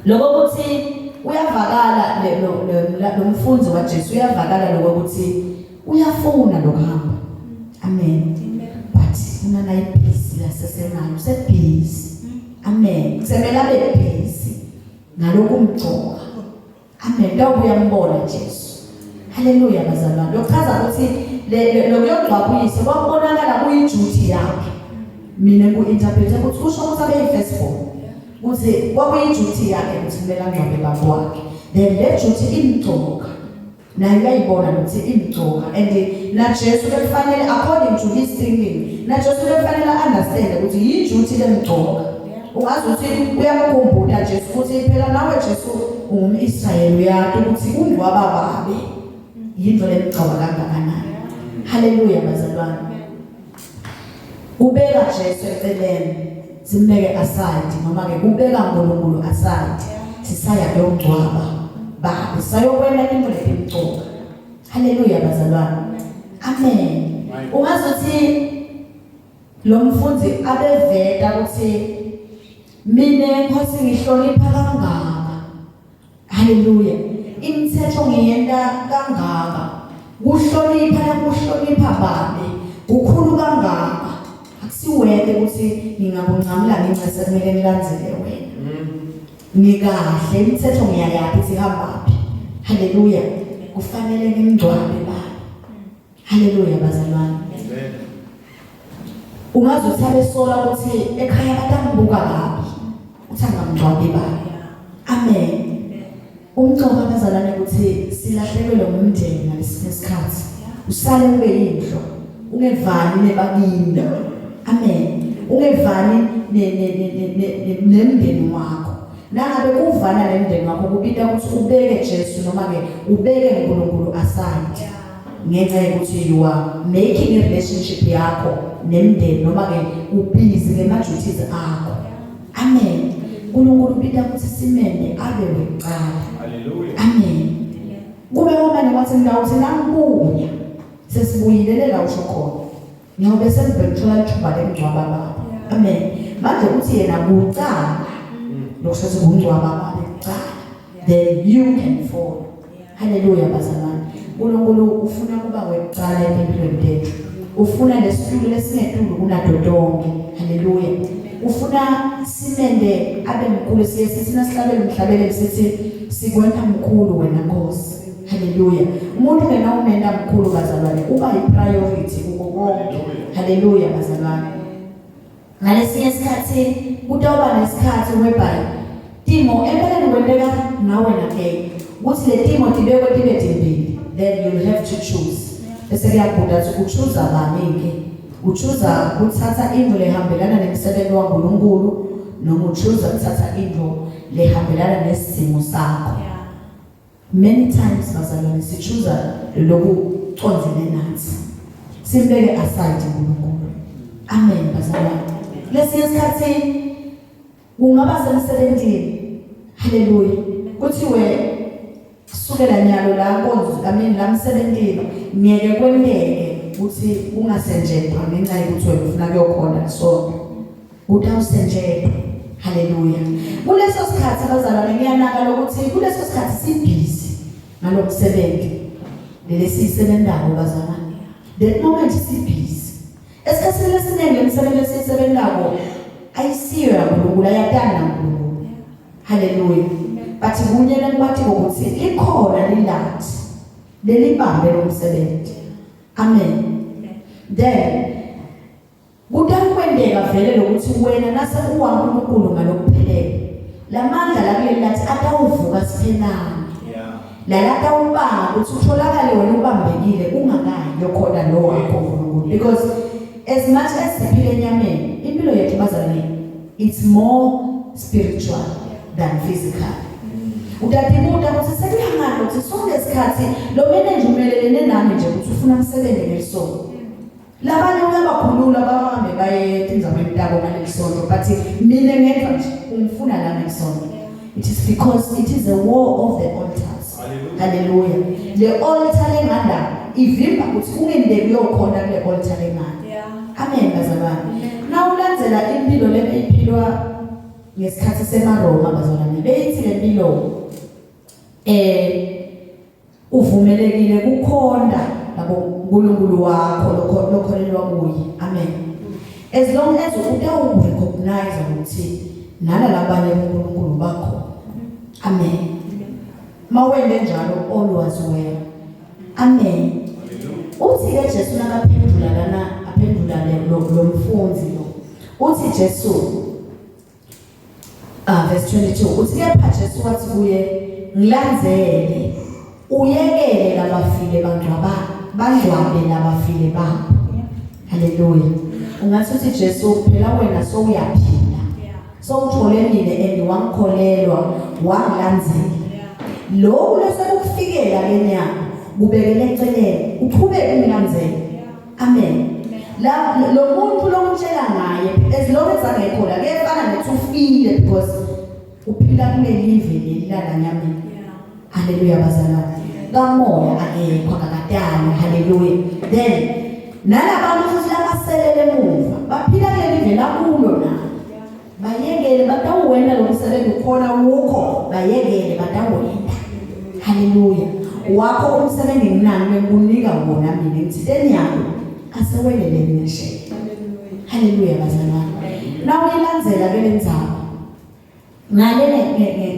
A: Lokho ukuthi uyavakala lo mfundi waJesu uyavakala lokho ukuthi Uyafuna lokuhamba. Amen. But unana ibhizi lasesenayo usebhizi. Amen. Kusemele abe busy ngalokumgcoka. Amen. Lawubuya mbona Jesu. Haleluya bazalwane. Lokuchaza ukuthi lokuyogcwaba uyise kwakubonakala kuyiduty yakhe. Mina ngu-interprete ukuthi kusho ukuthi abe yi-first born. Ukuthi kwakuyiduty yakhe ukuthi kumele angcwabe baba wakhe. Then le duty imgcoka. Naye uyayibona ukuthi imgcoka and na Jesu bekufanele according to his thinking na Jesu bekufanele understand ukuthi yiduty lemgcoka ungazi ukuthi uyamkhumbula Jesu ukuthi phela nawe Jesu ungumIsrayeli uyati ukuthi ungcwaba babe yinto lemgcoka kangakanani haleluya bazalwane Kubeka Jesu eceleni simbeke aside noma ke kubeka uNkulunkulu aside sisaya kuyongcwaba baba sayokwela into letimcoka haleluya bazalwane amen ungazuthi lo mfundi abeveta ukuthi mina Nkosi ngihlonipha kangaka Haleluya. Imithetho ngiyenta kangaka. Kuhlonipha nakuhlonipha babe kukhulu kangaka. Akusiweke ukuthi ngingakuncamula ngincese kumele ngilandzele wena. Ngikahle imithetho ngiyayaphi sihambaphi. Haleluya. Kufanele ngimngcwabe baba. Haleluya bazalwane. Amen. Ungaze uthabe sola ukuthi ekhaya batambuka kabi. Uthi angamngcwabi baba. Amen. Umcoka bazalwane ukuthi silahlekelwe ngumndeni ngalesinye isikhathi. Usale ube yinhlo. Ungevani nebakini. Amen. Ungevani nemndeni wakho. Nangabe kuvana nemndeni wakho kubita ukuthi ubeke Jesu noma ke ubeke uNkulunkulu aside. Ngenxa yokuthi you are making a relationship yakho nemndeni noma ke ubhizi ngema duties akho. Amen. uNkulunkulu ubita ukuthi simende abe wekuqala.
C: Hallelujah.
A: Amen. Kube wamane wathi ngawuthi nangibuya sesibuyile la usho khona. Ngiyobe sengibheka ukuthola ithuba lekungcwaba baba. Amen. Manje uthi yena kuqala. Lokho sethi kungcwaba baba kuqala. Then you can follow. Haleluya bazalwane. uNkulunkulu ufuna kuba wekuqala empilweni tethu. Ufuna lesitulo lesingetulu kunato tonke. Haleluya. Ufuna simende abe mkhulu siye sithi nasihlabele umhlabeleli sithi sikwenta mkhulu wena Nkosi. Haleluya. Umuntu ngena umenda mkhulu bazalwane uba yipriority kuko konke. Haleluya bazalwane. Ngalesinye isikhathi kutawuba nesikhathi whereby timo empeleni kwenteka nawe nake ukuthi le timo tibekwe tibe timbili, then you'll have to choose. Bese kuyabhuda ukuthi uchoose bani ke, uchoose kuthatha into lehambelana nemsebenzi waNkulunkulu noma uchoose kuthatha into lehambelana nesimo sakho. Many times bazalwane sichuza lokucondzene nathi, simbeke aside uNkulunkulu. Amen bazalwane. Lesinye isikhathi kungaba semsebenzini, haleluya, kuthiwe kusukela nyalo la nkonzo, I mean la msebenzini ngeke kwenteke ukuthi ungasenjentwa ngenxa yokuthi wena ufuna kuyokhona lisonto, utawusenjentwa. Haleluya. Kuleso sikhathi bazalwane ngiyanaka lokuthi kuleso sikhathi sibhizi ngalomsebenzi lelesiyisebenzako bazalwane. That moment sibhizi esikhathini esiningi lemsebenzi esiyisebenzako ayisiyo yaNkulunkulu, ayatani naNkulunkulu. Haleluya. But kunye lengibathi ukuthi likhona lilathi lelibambe lo msebenzi. Amen. Then kutakwenteka vele lokuthi wena nase uwaNkulunkulu ngalokuphelele, lamandla la kuleli lathi atawuvuka siphelane. Lalatawubanga ukuthi utholakale wena ubambekile ungakayi khona lo wakho uNkulunkulu, because as much as siphila enyameni, impilo yethu bazalwane, it's more spiritual than physical. Utatibuta ukuthi sekuyangani ukuthi sonke isikhathi lo manager umelelene nami nje ukuthi ufuna umsebenzi ngelisonto. Labanye uyabakhulula bahambe baye etindzabeni tabo ngaleli sonto, but mina ngedwa nje ungifuna la ngelisonto. It is because it is a war of the altars. Hallelujah. Le altar lenganda ivimba ukuthi ungendeki uyokhona kule altar lenganda. Amen bazalwane. Nawulandzela impilo lebeyiphilwa ngesikhathi semaRoma bazalwane, beyithi le mpilo uvumelekile kukhonda labo uNkulunkulu wakho lokho lokholelwa kuye. Amen. As long as utawu recognize ukuthi nala labanye uNkulunkulu bakho. Amen. Mawende njalo, all was well. Amen. Uthi ke Jesu nakaphendula lana, aphendula lo mfundzi lo, uthi Jesu, verse 22, uthi kepha Jesu wathi kuye, "Ngilandzele, uyekele labafile bangcwaba bangcwabe labafile babo." Haleluya. Ungathi uthi Jesu phela wena sowuyaphila, sowuthole mina and wangikholelwa wangilandzela, lokhu lesekukufikela kenyama kubekele eceleni, uchubeke ungilandzele. Amen. La lo muntu lomtshela ngaye, as long as angekho la, kuyefana nokuthi ufile because uphila kulelive leli lala nyameni. Haleluya bazalwane. Kamoya akekho, akakatani. Haleluya. Then nalabantu futhi labaselele emuva baphila kuleli live lakulo na. Bayekele batawuwenta lo msebenzi ukhona wukho, bayekele batawuwenta. Haleluya. Wakho umsebenzi nginani lengikunika wona mina ngithiteni yakho asewelele ngesheya. Haleluya bazalwane. Nawuyilandzela ke lendzaba ngale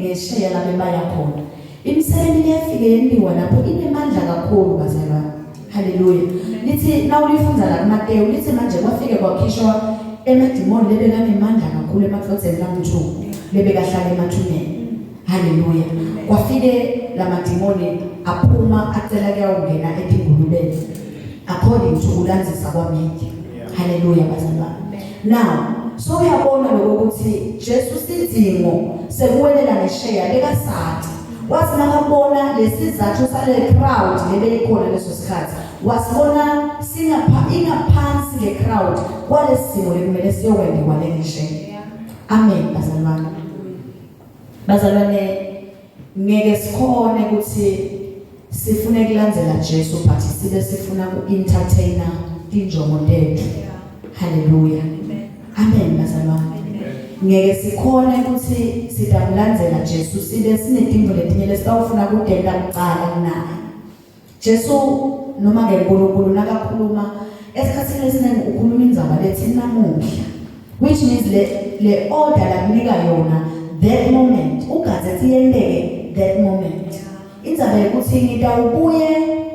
A: ngesheya la bebaya khona, imisebenzi leyafike yentiwa lapho inemandla kakhulu bazalwane. Haleluya. Lithi nawulifunza la kuMateyu, lithi manje kwafike kwakhishwa emadimoni lebekanemandla kakhulu emadvodzeni lamthu lebekahlala emathuneni. Haleluya. Kwafike lamadimoni aphuma acela kuyawungena etingulubeni according to kulandzisa kwaMatthew. Haleluya bazalwane. Now so uyabona lokho ukuthi Jesu sidingo sekuwelela ngesheya bekasathi, wathi nakabona lesizathu sale crowd lebeyikhona leso sikhathi, wasibona singapha ingaphansi le crowd kwalesimo lekumele siyokwendiwa lengesheya. Amen bazalwane. Bazalwane, ngeke sikhone ukuthi sifune kulandzela Jesu but sibe sifuna ku-entertainer tinjongo tethu. Haleluya. Amen bazalwane. Ngeke sikhone ukuthi sitamlandzela Jesu sibe sinetinto letinye lesitawufuna kudenta kucala kunaye. Jesu noma ke uNkulunkulu nakakhuluma esikhathini esiningi ukhuluma indzaba lethi namuhla, which means le order lakunika yona that moment ugadze yenteke that moment. Indzaba yokuthi ngitawubuye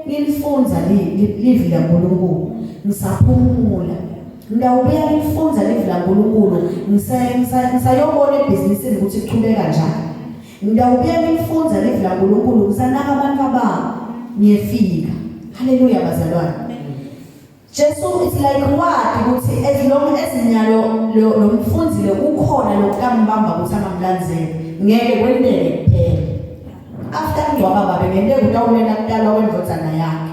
A: ngilifunza livi laNkulunkulu ngisaphumula. Ngitawubuya ngifundza livi laNkulunkulu ngisayobona ebhizinisini ukuthi kuchubeka njani. Ngitawubuya ngifundza livi laNkulunkulu ngisanaka abantu abami. Ngiyefika. Haleluya bazalwane. Jesu it's like what ukuthi as long as nyalo lo mfundzi le kukhona lokutambamba ukuthi angamlandzeli ngeke kwenteke kuphela. After kungcwaba babe ngenteka utawumela kutalwa kwendvodzana yakhe.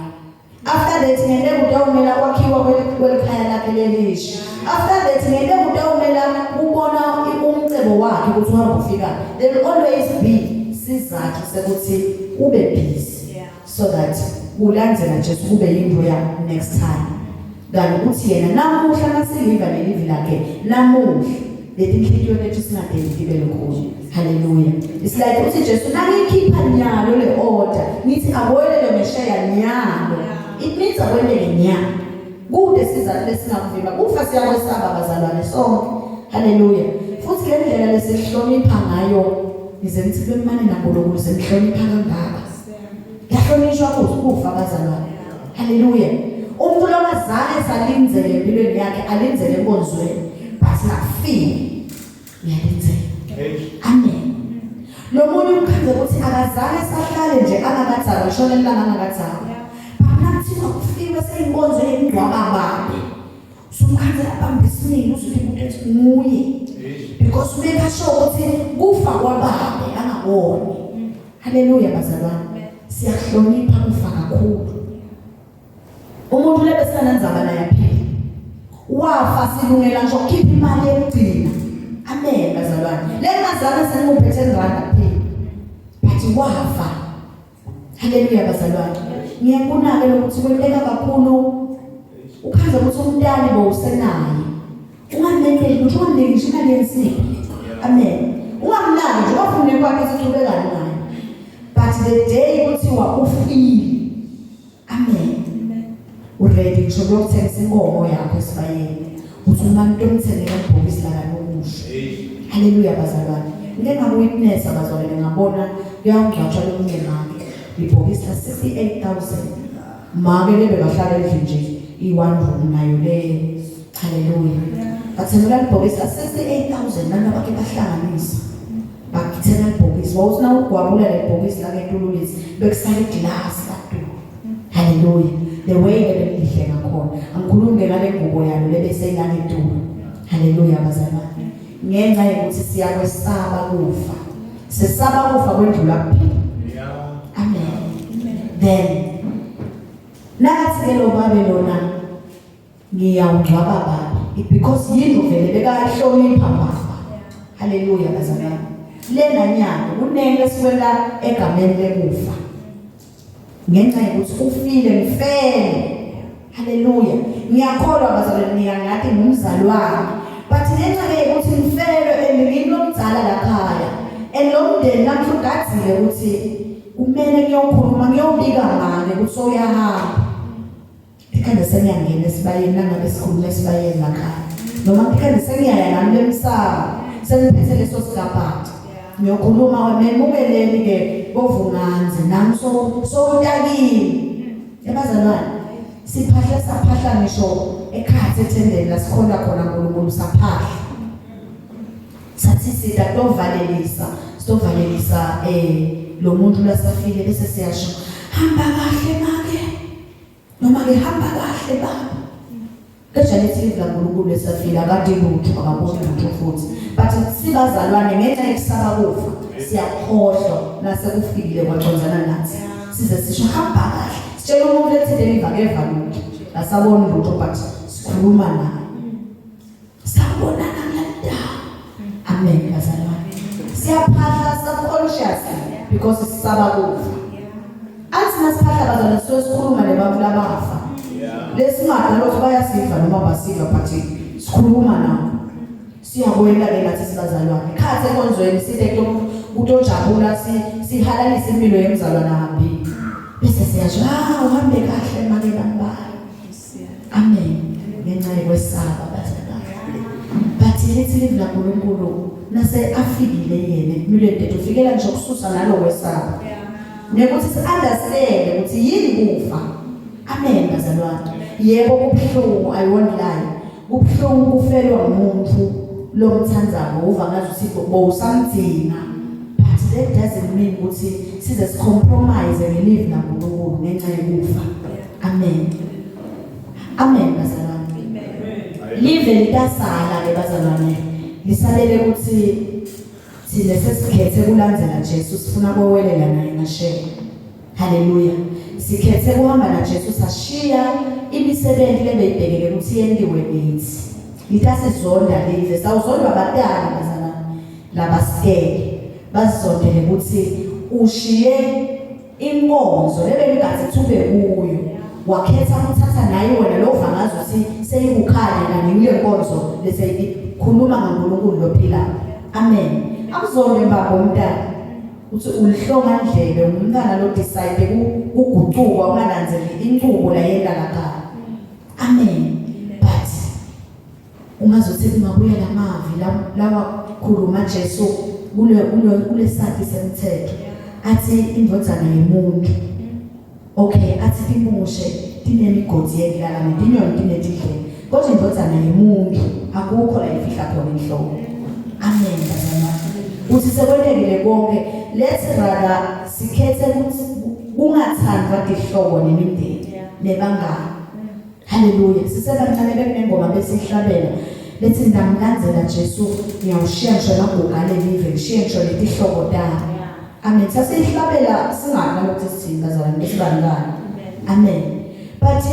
A: After that ngente kutawumela kwakhiwa kwelikhaya lakhe lelisha. After that ngente kutawumela kubona umcebo wakhe ukuthi uhamba ufika. There will always be sizathu sekuthi ube busy so that kulandzela Jesu kube yinto ya next time. Kanti ukuthi yena namuhla nasiliva lelivi lakhe namuhla letinhlitiyo tethu singadeli tibe lukhuni. Haleluya. It's like uthi Jesu nangikhipha nyalo le order ngithi akwelele ngesheya nyalo. It means akwelele nyalo. Kude sizathu lesingakuvimba kufa siyakwesaba bazalwane sonke. Haleluya. Futhi le ndlela lesihlonipha ngayo ngize ngithi bemane naNkulunkulu semhlonipha kangaka. Yahlonishwa kufa bazalwane. Haleluya. Umuntu longazange salindzele empilweni yakhe alindzele enkonzweni but nakufike uyalindzela. Amen. Lo munye umkhandle ukuthi akazange sahlale nje angakadzakwa lishona ilanga angakadzakwa. But nakuthiwa kufiwe seyinkonzo yemngcwaba babe. Usumkhandle abambe isimilo usuthi umuntu ethi nguye. Because make sure ukuthi kufa kwababe angaboni. Haleluya bazalwane. Siyahlonipha kufa kakhulu. Umuntu lebe sinandzaba naye aphila. Wafa silungela nje ukukhipha imali yokugcina. Amen bazalwane. Lengazange sengimuphe 10 rand kuphela. But wafa. Haleluya bazalwane. Ngiyakunake lokuthi kwenteka kakhulu ukhandza ukuthi umntali bowusenaye. Ungamnekeli lutho, ungamniki ngisho imali yensipho. Amen. Ungamnaki nje wafune kwakhe sichubekane naye. But the day kuthiwa ufile. Amen. Uready ngisho kuyokuthengisa inkomo yakho esibayeni. Uthi uma umuntu omthengela ibhokisi lakanokusho. Haleluya bazalwane. Ngike ngakuwitness abazalwane ngabona kuyangcwatshwa lomunye make. Ibhokisi la 68000. Make lebe bahlala endlini nje i-one room nayo le. Haleluya. Bathengela ibhokisi la 68000 nana bakhe bahlanganisa. Bakuthenga ibhokisi. Wawuthi na ugwabula le bhokisi la ngetululisi bekusala iglass la Haleluya. The way ebelihle ngakhona. Angikhulumi ngale ngubo yalo lebese ilangetulu. Haleluya bazalwane. Ngenxa yokuthi siyakwesaba kufa. Sesaba kufa kwendlula kuphila. Yeah. Amen. Then nakathi ke lo babe lona ngiyawungcwaba baba because yini vele bekahlonipha baba. Haleluya bazalwane. Lena nyalo kunene esikwela egameni lekufa. Ngenxa yokuthi ufile ngifele. Haleluya. Ngiyakholwa bazalwane niyangathi ngumzalwane. But ngenxa ke yokuthi ngifelwe and ngimi lomdzala lakhaya. And lo mndeni namhla ugadzile ukuthi kumele ngiyokhuluma ngiyobika manje ukuthi soyahamba. Ikhanda sengiyangena esibayeni nangabe sikhuluma esibayeni lakhaya. Noma ikhanda sengiyaya nami lemsamo sengiphethe leso sigabhathi. Ngiyokhuluma nemukeleni ke bovunganzi nami so sowutakile. Ebazalwane siphahle saphahla ngisho ekhathi ethendeni la sikhona khona uNkulunkulu saphahla. Sathi sida tovalelisa sitovalelisa eh lo muntu lasafile bese siyasho hamba kahle make noma ke hamba kahle baba Kejale lithi laNkulunkulu esafile akade lutho akaboni lutho futhi but sibazalwane ngenxa yokusaba kufa siyakhohlwa nasekufikile kwacondzana nathi size sisho hamba kahle sitshela umuntu ethi leliva keva lutho asaboni lutho but sikhuluma naye Sawubonana kulandawo. Amen bazalwane. Siyaphahla subconsciously because sisaba kufa. Athi masiphahla bazalwane sisuke sikhuluma nebantu labafa. Lesingadala ukuthi bayasiva noma basiva but sikhuluma nabo. Siyakwela ke nathi sibazalwane. Khathi enkonzweni sithe kutojabula sihalalise impilo yemzalwane ahambile. Bese siyasho ah uhambe kahle make bambala. Amen. Ngenxa yokwesaba bazalwane. But lithi livi laNkulunkulu nase afikile yena empilweni tethu ufikela nje ukususa nalokwesaba. Nekuthi si understand ukuthi yini kufa. Amen bazalwane. Yebo kubuhlungu I won't lie. Kubuhlungu kufelwa umuntu lomthandzako uva ngathi bowusamdzinga but that doesn't mean ukuthi size sicompromise ngelive laNkulunkulu ngenxa yokufa. Amen. Amen bazalwane. Live litasala ke bazalwane. Lisalele ukuthi thina sesikhethe kulandzela Jesu sifuna kowelela naye ngasheya. Haleluya. Sikhethe kuhamba naJesu sashiya imisebenzi lebeyibhekele ukuthi yentiwe nithi. Litasizonda live sawuzondwa batali bazalwane labasikele bazondele ukuthi ushiye inkonzo lebelingathi thube kuyo wakhetha ukuthatha naye wena lo vangazi ukuthi seyikukhanya kanye kule nkonzo leseyikhuluma ngaNkulunkulu lophilayo. Amen. Akuzonde mbambo umntana uthi ulihlonga ndlebe umntana lo decide kugucuka ungalandzeli inqubo la yenta lapha. Amen. But ungazothi kungabuya lamavi lawa khuluma Jesu kule kule kulesakhi semthetho athi indvodzana yemuntu okay athi timushe tinemigodi yekulala netinyoni tinetidlele kodwa indvodzana yemuntu akukho la ifihla khona inhloko. Amen bazalwane. Uthi sekwentekile konke let's rather sikhethe ukuthi kungathandwa tihlobo nemindeni nebangani. Haleluya. Sisebancane bekunengoma besihlabela lethi ndamlandzela Jesu ngiyawushiya ngisho emagugu alelive ngishiye ngisho letihlobo tami. Amen. Sasihlabela singazi nalokuthi sithini bazalwane besibantwana. Amen. But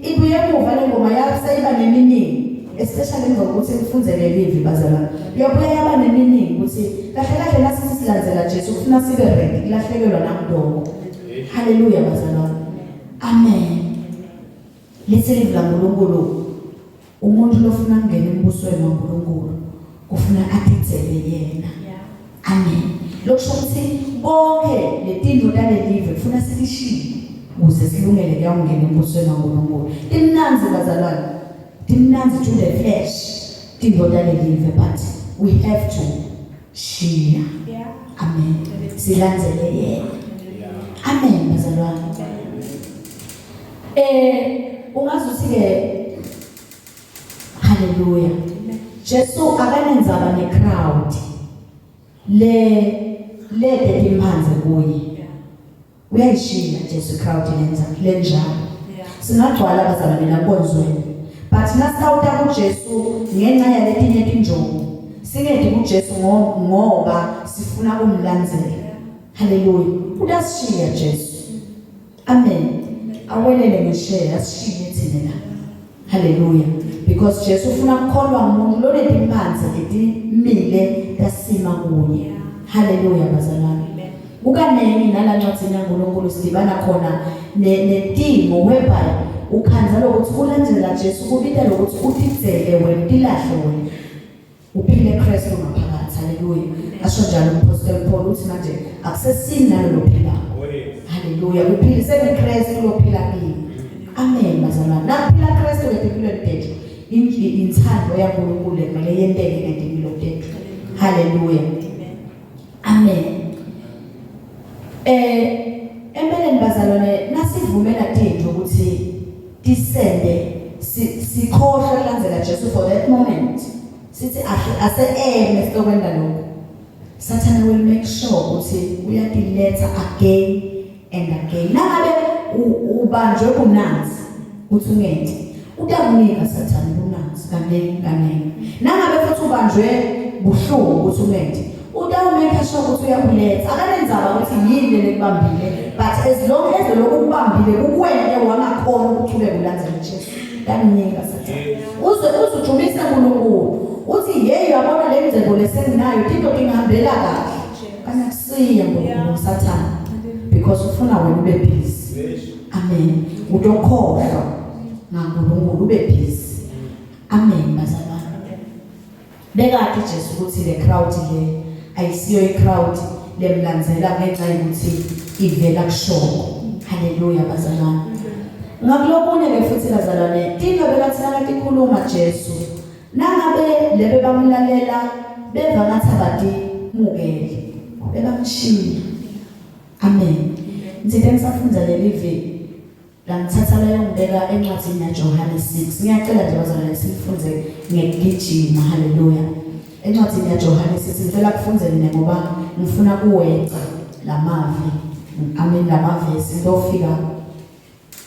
A: ibuye emuva le ngoma yaseyiba neminingi especially emva kokuthi ngifunde lelivi bazalwane. Yabuye yaba neminingi ukuthi kahle kahle nasithi silandzela Jesu kufuna sibe ready kulahlekelwa namdoko. Haleluya bazalwane. Amen. Lithi livi laNkulunkulu umuntu lofuna kungena embusweni waNkulunkulu kufuna atitsele yena. Amen. Lokusho ukuthi konke letinto talelive kufuna sitishiye ukuze silungele kuyawungena embusweni waNkulunkulu. Timnandzi bazalwane. Timnandzi to the flesh tinto talelive but we have to shiya. Yeah. Amen. Silandzele yena. Amen bazalwane. Eh ungazuthi ke haleluya. Jesu akanendzaba necrowd le lede timphandze kuye. Uyayishiya Jesu crowd lenza lenjalo. Singagcwala bazalwane lankonzweni. But nasawuta kuJesu ngenxa yaletinye tinjongo. Singedi kuJesu ngoba sifuna kumlandzela. Haleluya. Utasishiya Jesu. Amen. Awelele ngesheya asishiye thina la. Haleluya. Because Jesu ufuna kukholwa umuntu lonetimphandze letimile tasima kuye. Haleluya bazalwane. Kukanengi nala ncwadzini yaNkulunkulu sidibana khona netimo whereby ukhandza lokuthi kulandzela Jesu kubita lokuthi utidzele wena utilahle wena. Uphile Kristu ngaphakathi. Haleluya. Asho njalo uMphostoli Paul uthi manje akusesini nalo lophila. Haleluya. Uphile sekuKristu lophila kimi. Amen bazalwane. Nakuphila Kristu ngetimpilweni tethu. Inthando yaNkulunkulu kumele yenteke ngetimpilo tethu. Haleluya. Amen. Eh empeleni bazalwane nasivumela tintfo ukuthi tisende sikhohlwe kulandzela Jesu for that moment. Sithi ase eme sitokwenta lokho. Sathane will make sure ukuthi uyatiletha again and again. Nangabe ubanjwe bunanzi uthi ungenti utakunika Sathane bunanzi kaningi kaningi. Nangabe futhi ubanjwe buhlungu ukuthi ungenti utawumake sure ukuthi uyakuletha. Akanenzaba ukuthi yini lekubambile but as long as lokhu kubambile kukwente wangakhona ukuchubeka ulandzele Jesu. Utakunika Sathane. Uze uzujumisa uNkulunkulu. Uthi hey uyabona le ngcebo lesenginayo tinto tingihambela kahle. Kanakusiya uNkulunkulu Sathane because ufuna wena ube busy. Amen. Utokhohlwa ngaNkulunkulu ube busy. Amen bazalwane. Bekade Jesu ukuthi le crowd le ayisiyo i crowd lemlandzela ngenxa yokuthi ivela kushoko. Haleluya bazalwane. Ngakulokunye ke futhi bazalwane tinto bekathi nakatikhuluma Jesu nangabe lebe bamlalela beva ngathi abatimukele bebamshiya. Amen. Ngithe ngisafunda leli viki. Langithatha layongibeka encwadini yaJohane 6. Ngiyacela nje bazalwane sifunde ngekugijima. Haleluya. Encwadini yaJohane 6 ngicela kufunde mina ngoba ngifuna kuweca lamavi. Amen lamavesi ngiyofika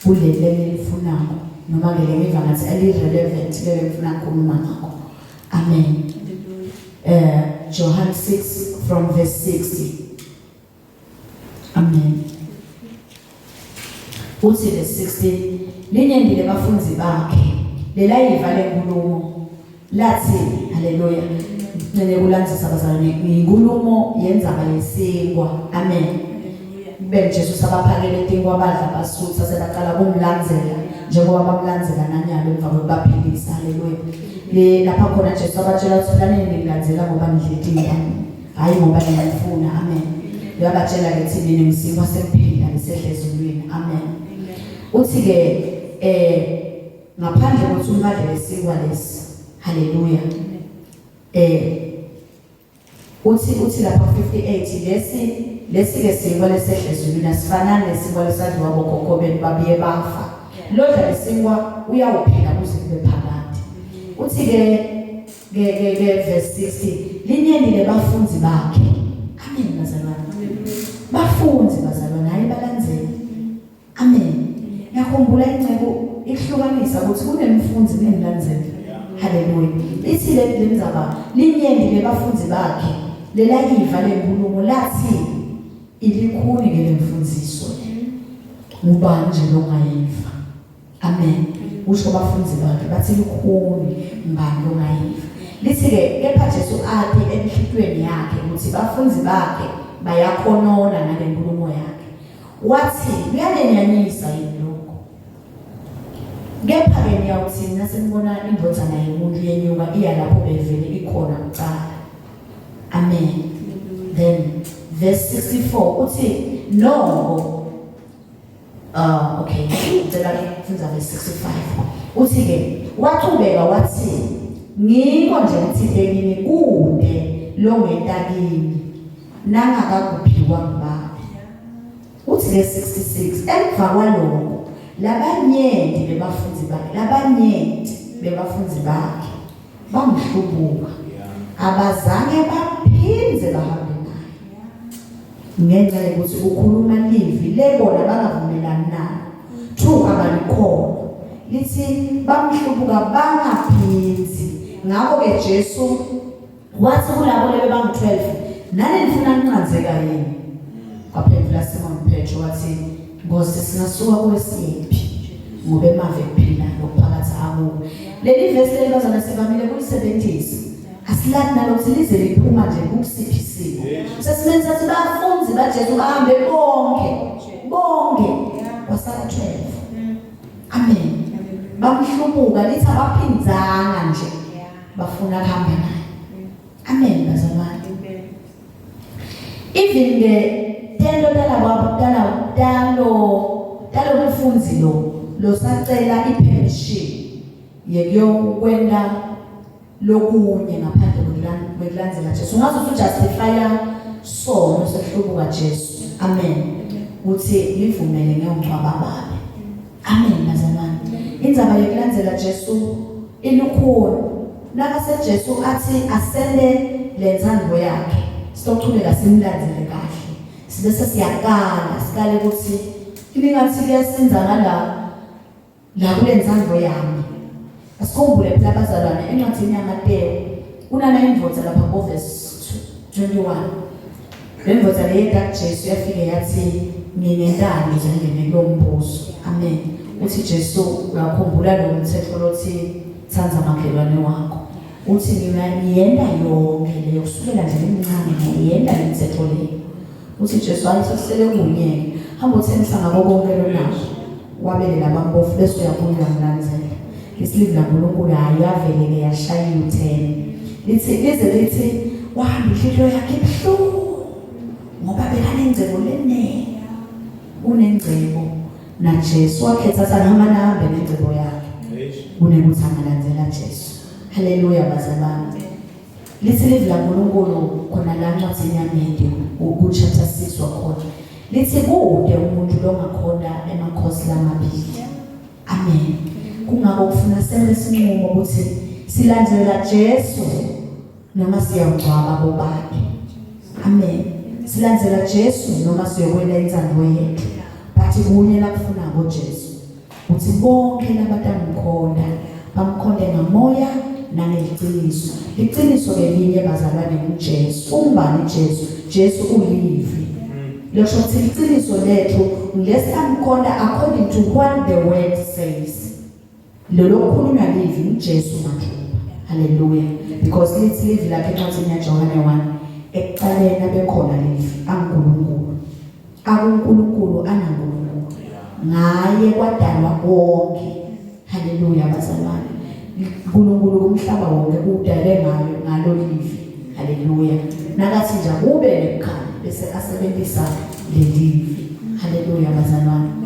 A: kuleli engilifunako noma ke lengiva ngathi eli relevant lele ngifuna ukukhuluma ngakho. Amen. John 6 from verse 60. Amen. Uthi verse 16 linyenti lebafundzi bakhe lelayiva lenkulumo lathi haleluya ngicela kulandzisa bazalwane nginkulumo yenzaba yesinkwa amen ben Jesu sabaphakele tinkwa badla basutha sebaqala kumlandzela njengoba bamlandzela nanyalo emva kokubaphilisa haleluya le lapha khona Jesu abatshela ukuthi laneni ngilandzela ngoba ngidle tinkwa hayi ngoba niyamfuna amen uyabatshela ke thi mina ngisinkwa sekuphila ngisehle ezulwini amen uthi ke eh ngaphandle kokuthi umbadle lesinkwa lesi haleluya eh uthi uthi lapha 58 lesi lesi ke sinkwa lesehle ezulwini asifanani nesinkwa lesadliwa bokhokho benu babuye bafa lodla lesinkwa uyawuphila kuze kube phakade uthi ke ke ke ke verse 60 linyeni lebafundi bakhe amen bazalwane bafundi bazalwane hayi balandzeli amen ngiyakhumbula incebo ihlukanisa ukuthi kunemfundi kunemlandzeli haleluya ithi le lendzaba linyeni lebafundi bakhe lelayiva lenkulumo lathi ilikhuni ke lemfundiso ngubani nje longayiva Amen. Usho bafunzi bakhe bathi lukhuni ngubani longayiva. Lithi ke kepha Jesu athi enhlitweni yakhe ukuthi bafunzi bakhe bayakhonona ngale nkulumo yakhe. Wathi kuyanenyanyisa yini lokho? Kepha ke niyawuthini nasenibona indodana yomuntu yenyuka iya lapho bevele ikhona kuqala. Amen. Then verse 64 uthi noko Ah okay, ngicela kufundza verse 65. Uthi ke wachubeka wathi ngiko nje ngithinte kini kude longenta kimi nangakakuphiwa ngubaba. Uthi ke 66 emva kwaloko labanyenti bebafundzi bakhe labanyenti bebafundzi bakhe bamhlubuka abazange baphindze bahambe naye ngenxa yokuthi ukhuluma livi lebona bangavumelani nalo two abalikholwa lithi bamhlubuka bangaphindzi ngakho-ke Jesu wathi kulabo lebe bangu-12 nani nifuna ninqanzeka yini waphendula Simon Petro wathi Nkosi singasuka kuwe siyephi ngoba emave kuphila lokuphakathi akuwo leli vesi leli bazana sivamile kulisebenzisa asilani nalokuthi lize liphuma nje kusiphi isimo sesimeni sathi bafunzi baJesu bahambe bonke bonke kwasala 12 amen bamhlubuka lithi abaphindzanga nje bafuna kuhamba naye amen bazalwane even ke tento talabo tala talo talo mfundzi lo losacela ipermission yekuyokwenta lokunye ngaphandle kwekulandzela Jesu ungaze usujustifya sono sehlubuka Jesu amen uthi ngivumele ngiyongcwaba babe amen bazalwane indzaba yekulandzela Jesu ilukhuni nakase Jesu athi asende lentsandvo yakhe sitochubeka simlandzele kahle sibese siyakala sikale ukuthi ibingathi kuyasinza ngala la kule ntsandvo yami asikhumbule phela abazalwane encwadini yaMateyu kunana indvodza lapha ku-verse 21 le ndvodza le yeta kuJesu yafike yathi ngingentani ukuze ngingene kulo mbuso amen uthi Jesu uyakhumbula lo mthetho lothi thanda makhelwane wakho uthi mina ngiyenda yonke leyo kusukela nje ngimncane ngiyenda le mthetho leyo uthi Jesu hayi sekusele kunye hamba uthengisa ngako konke lonakho wabele labampofu bese uyabuya uyamlandzela isilivi laNkulunkulu hayi yavele ke yashaya u-10 lithi lize lithi wahamba inhlitiyo yakhe ibuhlungu ngoba bekanengcebo leningi unengcebo naJesu wakhetha sangihamba nahambe nengcebo yakhe kunekuthi angalandzela Jesu haleluya bazalwane lithi livi laNkulunkulu khona la ncwadzini yaMatthew ku chapter 6 wakhona lithi kude umuntu longakhona emakhona emakhosi lamabili. Amen. Kungako kufuna sente sinqumo ukuthi silandzela Jesu noma siyawugcwaba bobabe. Amen. Silandzela Jesu noma siyokwenta intsandvo yethu. But kunye lakufunako Jesu ukuthi bonke labatamkhonta bamkhonte ngamoya nangeliciniso. Liciniso ke linye bazalwane nguJesu. Ungubani Jesu? Jesu ulivi. Losho ukuthi liciniso lethu ngilesitamkhonta according to what the word says. Lolo kukhulunywa livi nguJesu mathupha. Hallelujah. Because lithi livi lakhe encwadini yaJohane 1 ekuqaleni abekhona livi anguNkulunkulu. AkuNkulunkulu anaNkulunkulu. Ngaye kwadalwa konke. Hallelujah bazalwane. uNkulunkulu kumhlaba wonke udale ngayo ngalo livi. Hallelujah. Nakathi nje kube nekukhanya bese asebenzisa lelivi. Hallelujah bazalwane.